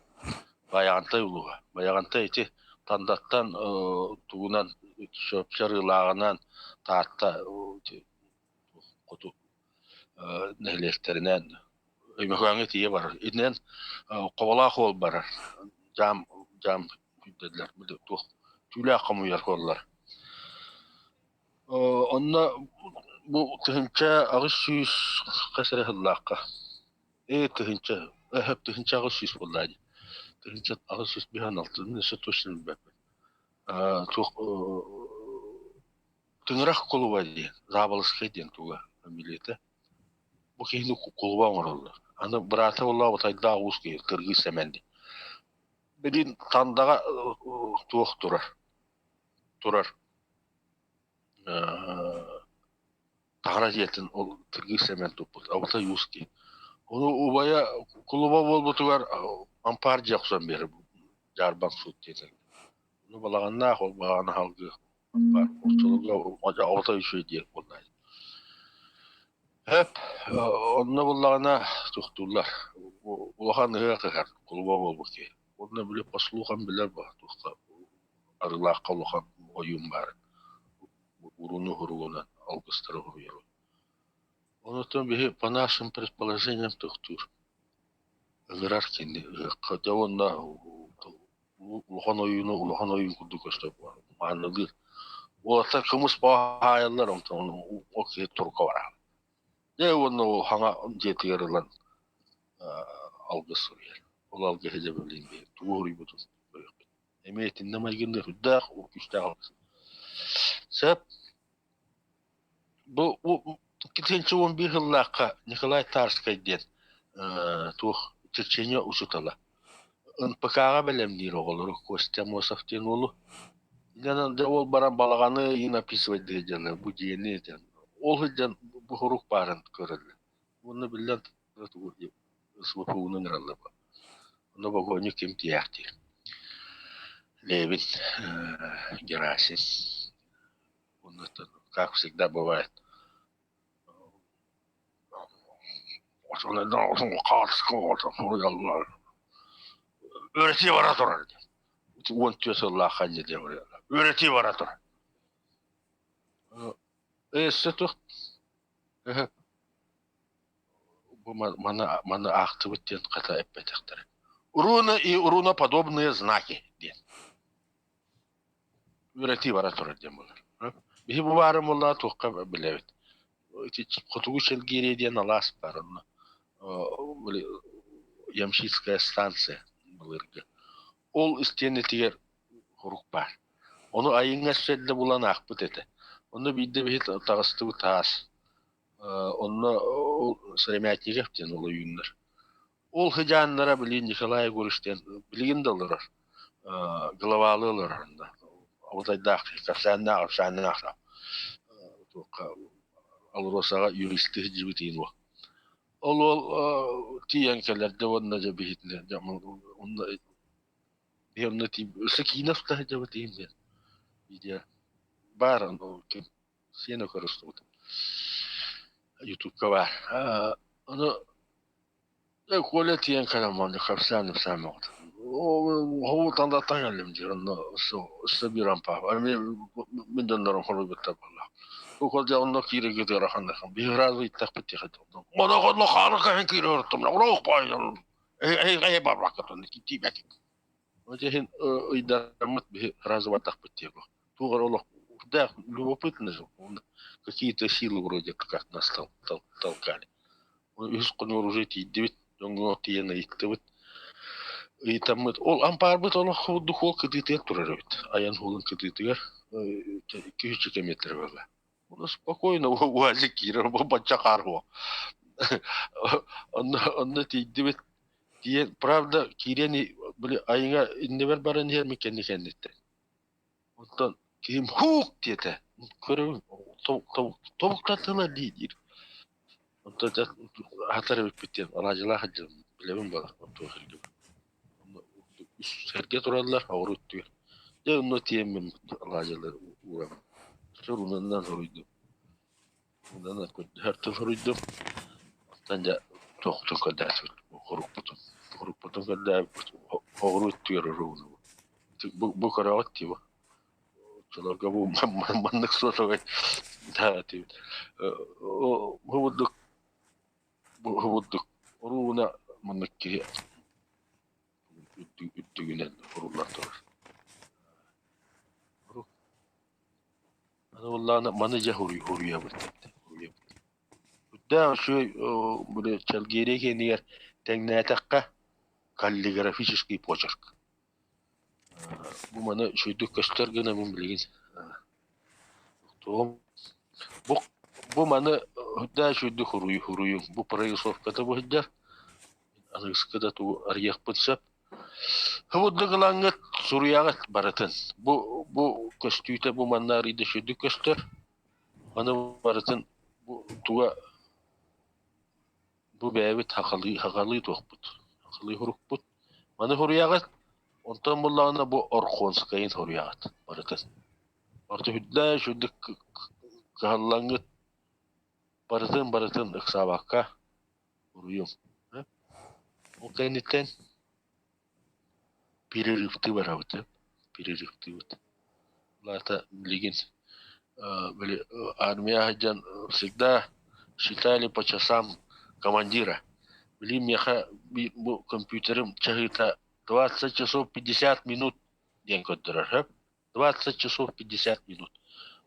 Баайаҕантай улууһа. Баайаҕантай ити Тандаттан тугунан Чарыылааҕынан Таатта хоту нэһилиэктэринэн Өймөкөөҥҥө тиийэ барар. Итинэн Хоболоох уол барар. Дьаам дьаам күүрдэллэр туох түүлээх хомуйар буоллар. Онно бу 1800 хас эрэ сыллаахха ээ тыһыынча 1800 буоллаа дии. 1856 өссө точно билбэппин. Туох Тыҥырах кулуба диэн, Заболоцкай диэн туга фамилията. Бу киһини кулуба оҥороллор. Аны быраата буоллаҕа Утайдаах уус киһи Кыргыз Сэмэн диэн. Билигин Тандаҕа туох турар? Турар таҥара дьиэтин ол Кыргыз Сэмэн туппут. Абытай уус киһи. Ону убайа кулуба буолбутугар ампаар дьиэ охсон биэрэр Дьаарбаҥ суут диэтэ. Ону балаҕаннаах ол балаҕаны салгыы Баар оччолорго оҕото үчүгэй диэн буолла. Эп онно буллаҕына туохтууллар улахан ыһыах ыһар кулуба буолбут киһи. Уонна били по слухам билэр бо туохха Арыылаахха улахан ойуун баар урууну уһуругунан алгыстары уһуруйар. Онтон биһи по нашим предположениям тохтуур ыҥырар кини ыһыахха дьэ уонна улахан ойууну улахан ойуун курдук көстөр маанылыыр. Уолаттар кымыс хаайаллар онтон ол киһи турка барар. Дьэ уонна ол хаҥа дьиэтигэр ылан алгыс суруйар. Ол алгыһы дьэ билигин биһиги тугу суруйбутун көрүөхпүт. Эмиэ итиннэ майгынныыр үрдээх күүстээх алгыс. Сөп. Бу 2011 сыллаахха Николай Тарскай диэн туох черчение учуутала НПК-ҕа бэлэмниир оҕолору Костя Аммосов диэн уолу дьэ ол баран балаҕаны ыйын описывать диэн бу дьиэни этэн ол сылдьан бу сурук баарын көрөллөр уонна биллэн СВПУ-ну ыҥыраллар онно богуонньу ким тиийээхтиир Левин Герасим Онно как всегда бывает. Үөрэтии бара турар диэн. 14 сыллаахха дьэ диэн Үөрэтии бара турар. Өссө туох бу маны маны аахтыбыт диэн хата эппэтэхтэрэ. Руна и руноподобные знаки диэн. Үөрэтии бара турар диэн буолар. Биһи бу баарын буоллаҕа туохха билэбит. Ити Хотугу Чэлгиэрийэ диэн алаас баар онно били Ямщицкая станция былыргы. Ол истиэнэтигэр хорук баар. Ону айыҥҥа сэллэ булан аахпыт этэ. Онно биирдэ биһи таҕыстыбыт таас. Онно ол Сыромятников диэн ол ойууннар. Ол сыдьааннара билигин Николай Егорович диэн билигин да олорор, главалыы олорор онно. Абытайдаах кэпсээннээх, кэпсээннээх туохха Алросаҕа юристыы сылдьыбыт иин уол. Ол уол тиийэн кэлэр дьэ уонна дьэ биһитинэ дьэ онно биһи онно өссө киинэ уста сылдьабыт иин диэн видео баар ким сиэн көрүстүбүт ютубка баар. Ону Коля тиийэн кэлэн манна кэпсээн-ипсээн бөҕөтө. Хобутан кэллим диир онно өссө биир ампаар. Мин дьоннорум хоруйбуттар буолла. Бу кол дьэ онно киирэргэ ыарахан биһи сразу ыйыттахпыт диэхэ Онно хаары кэһэн киирэ олортум. Барбакка тиийбэтим. Ол иһин ыйдараммыт биһи сразу бардахпыт диэбэ. Туох эрэ олох да любопытно же. Какие-то силы вроде как нас толкали. Үһүс хонугар уже тиийдибит, дьоҥҥо тиийэн ыйыттыбыт. Ыйытаммыт, ол ампаарбыт олох духуол кытыытыгар турар эбит. Айан суолун кытыытыгар 200 метр буолла. Оны спокойно УАЗик киирэр, бу бачча хаар суох. Онно, онно тиийдибит. Тиийэн, правда, киириэн били айыҥа иннибэр баран иһэр мин кэнни кэнниттэн. Онтон киһим һуук диэтэ. Көрөбүн, тобуктан тыла дии диир. Онтон дьэ аһатар эбиппит диэн алаадьылаах илдьэн билэбин буолар туох сиргэ. Үс сэргэ тураллар, оҕуруо өттүгэр. Дьэ онно тиийэммин алаадьылары уурабын. Сурунаннан суруйдум. Онон көрдөһөр тыл суруйдум. Оттон дьэ туохтун көрдөөтүбүт, хорукпутун. Хорукпутун көрдөөбүппүт, оҕуруо өттүгэр уруунубут. Бу, бу көрөҕүт дии бу. Оччолорго бу маннык суотабай диибит. Бу курдук бу курдук уруулуна маннык киһи үрдүгүнэн уруллан турар. Аны буоллаҕына маны дьэ хуруйабыт хуруйабыт. Үрдээх үчүгэй били Чэлгиэрийэ киэнигэр тэҥнээтэххэ каллиграфический почерк. Бу маны үчүгэйдик көстөр гына мин билигин тугум бу бу маны үрдээх үчүгэйдик хуруй хуруйуҥ бу прорисовката бу сылдьар аныгыскы да тугу арыйыахпын сөп. Һубурдук ылаҥҥыт суруйаҕыт барытын. Бу бу көстүүтэ бу манна арыйда үчүгэйдик көстөр. Маны барытын бу туга бу бэйэбит хахалыы хахалыы туохпут хахалыы хурукпут. Маны суруйаҕыт, онтон буллаҕына бу Орхонскайын суруйаҕыт барытын. Барыта үрдээх үрдүк кыһаллаҥҥыт барытын барытын ыксаабакка Уруйум. Ол кэнниттэн перерывтыы барабыт перерывтыыбыт. Ол аата билигин били армия сылдьан всегда считали по часам командира. Били миэхэ бу компьютерым чаһыыта 20 часов 50 минут диэн көрдөрөр сөп. 20 часов 50 минут.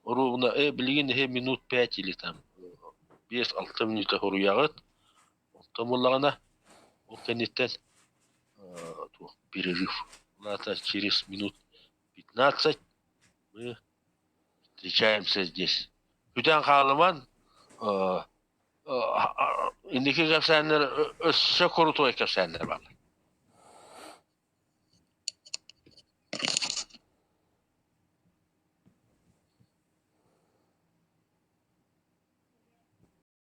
Ровно билигин эһэ минут 5 или там 5-6 минута хоруйаҕыт. Онтон буоллаҕына ол кэнниттэн туох перерыв. Ол через минут 15 мы встречаемся здесь. Бүтэн хаалыман инники кэпсээннэр өссө крутой кэпсээннэр бааллар.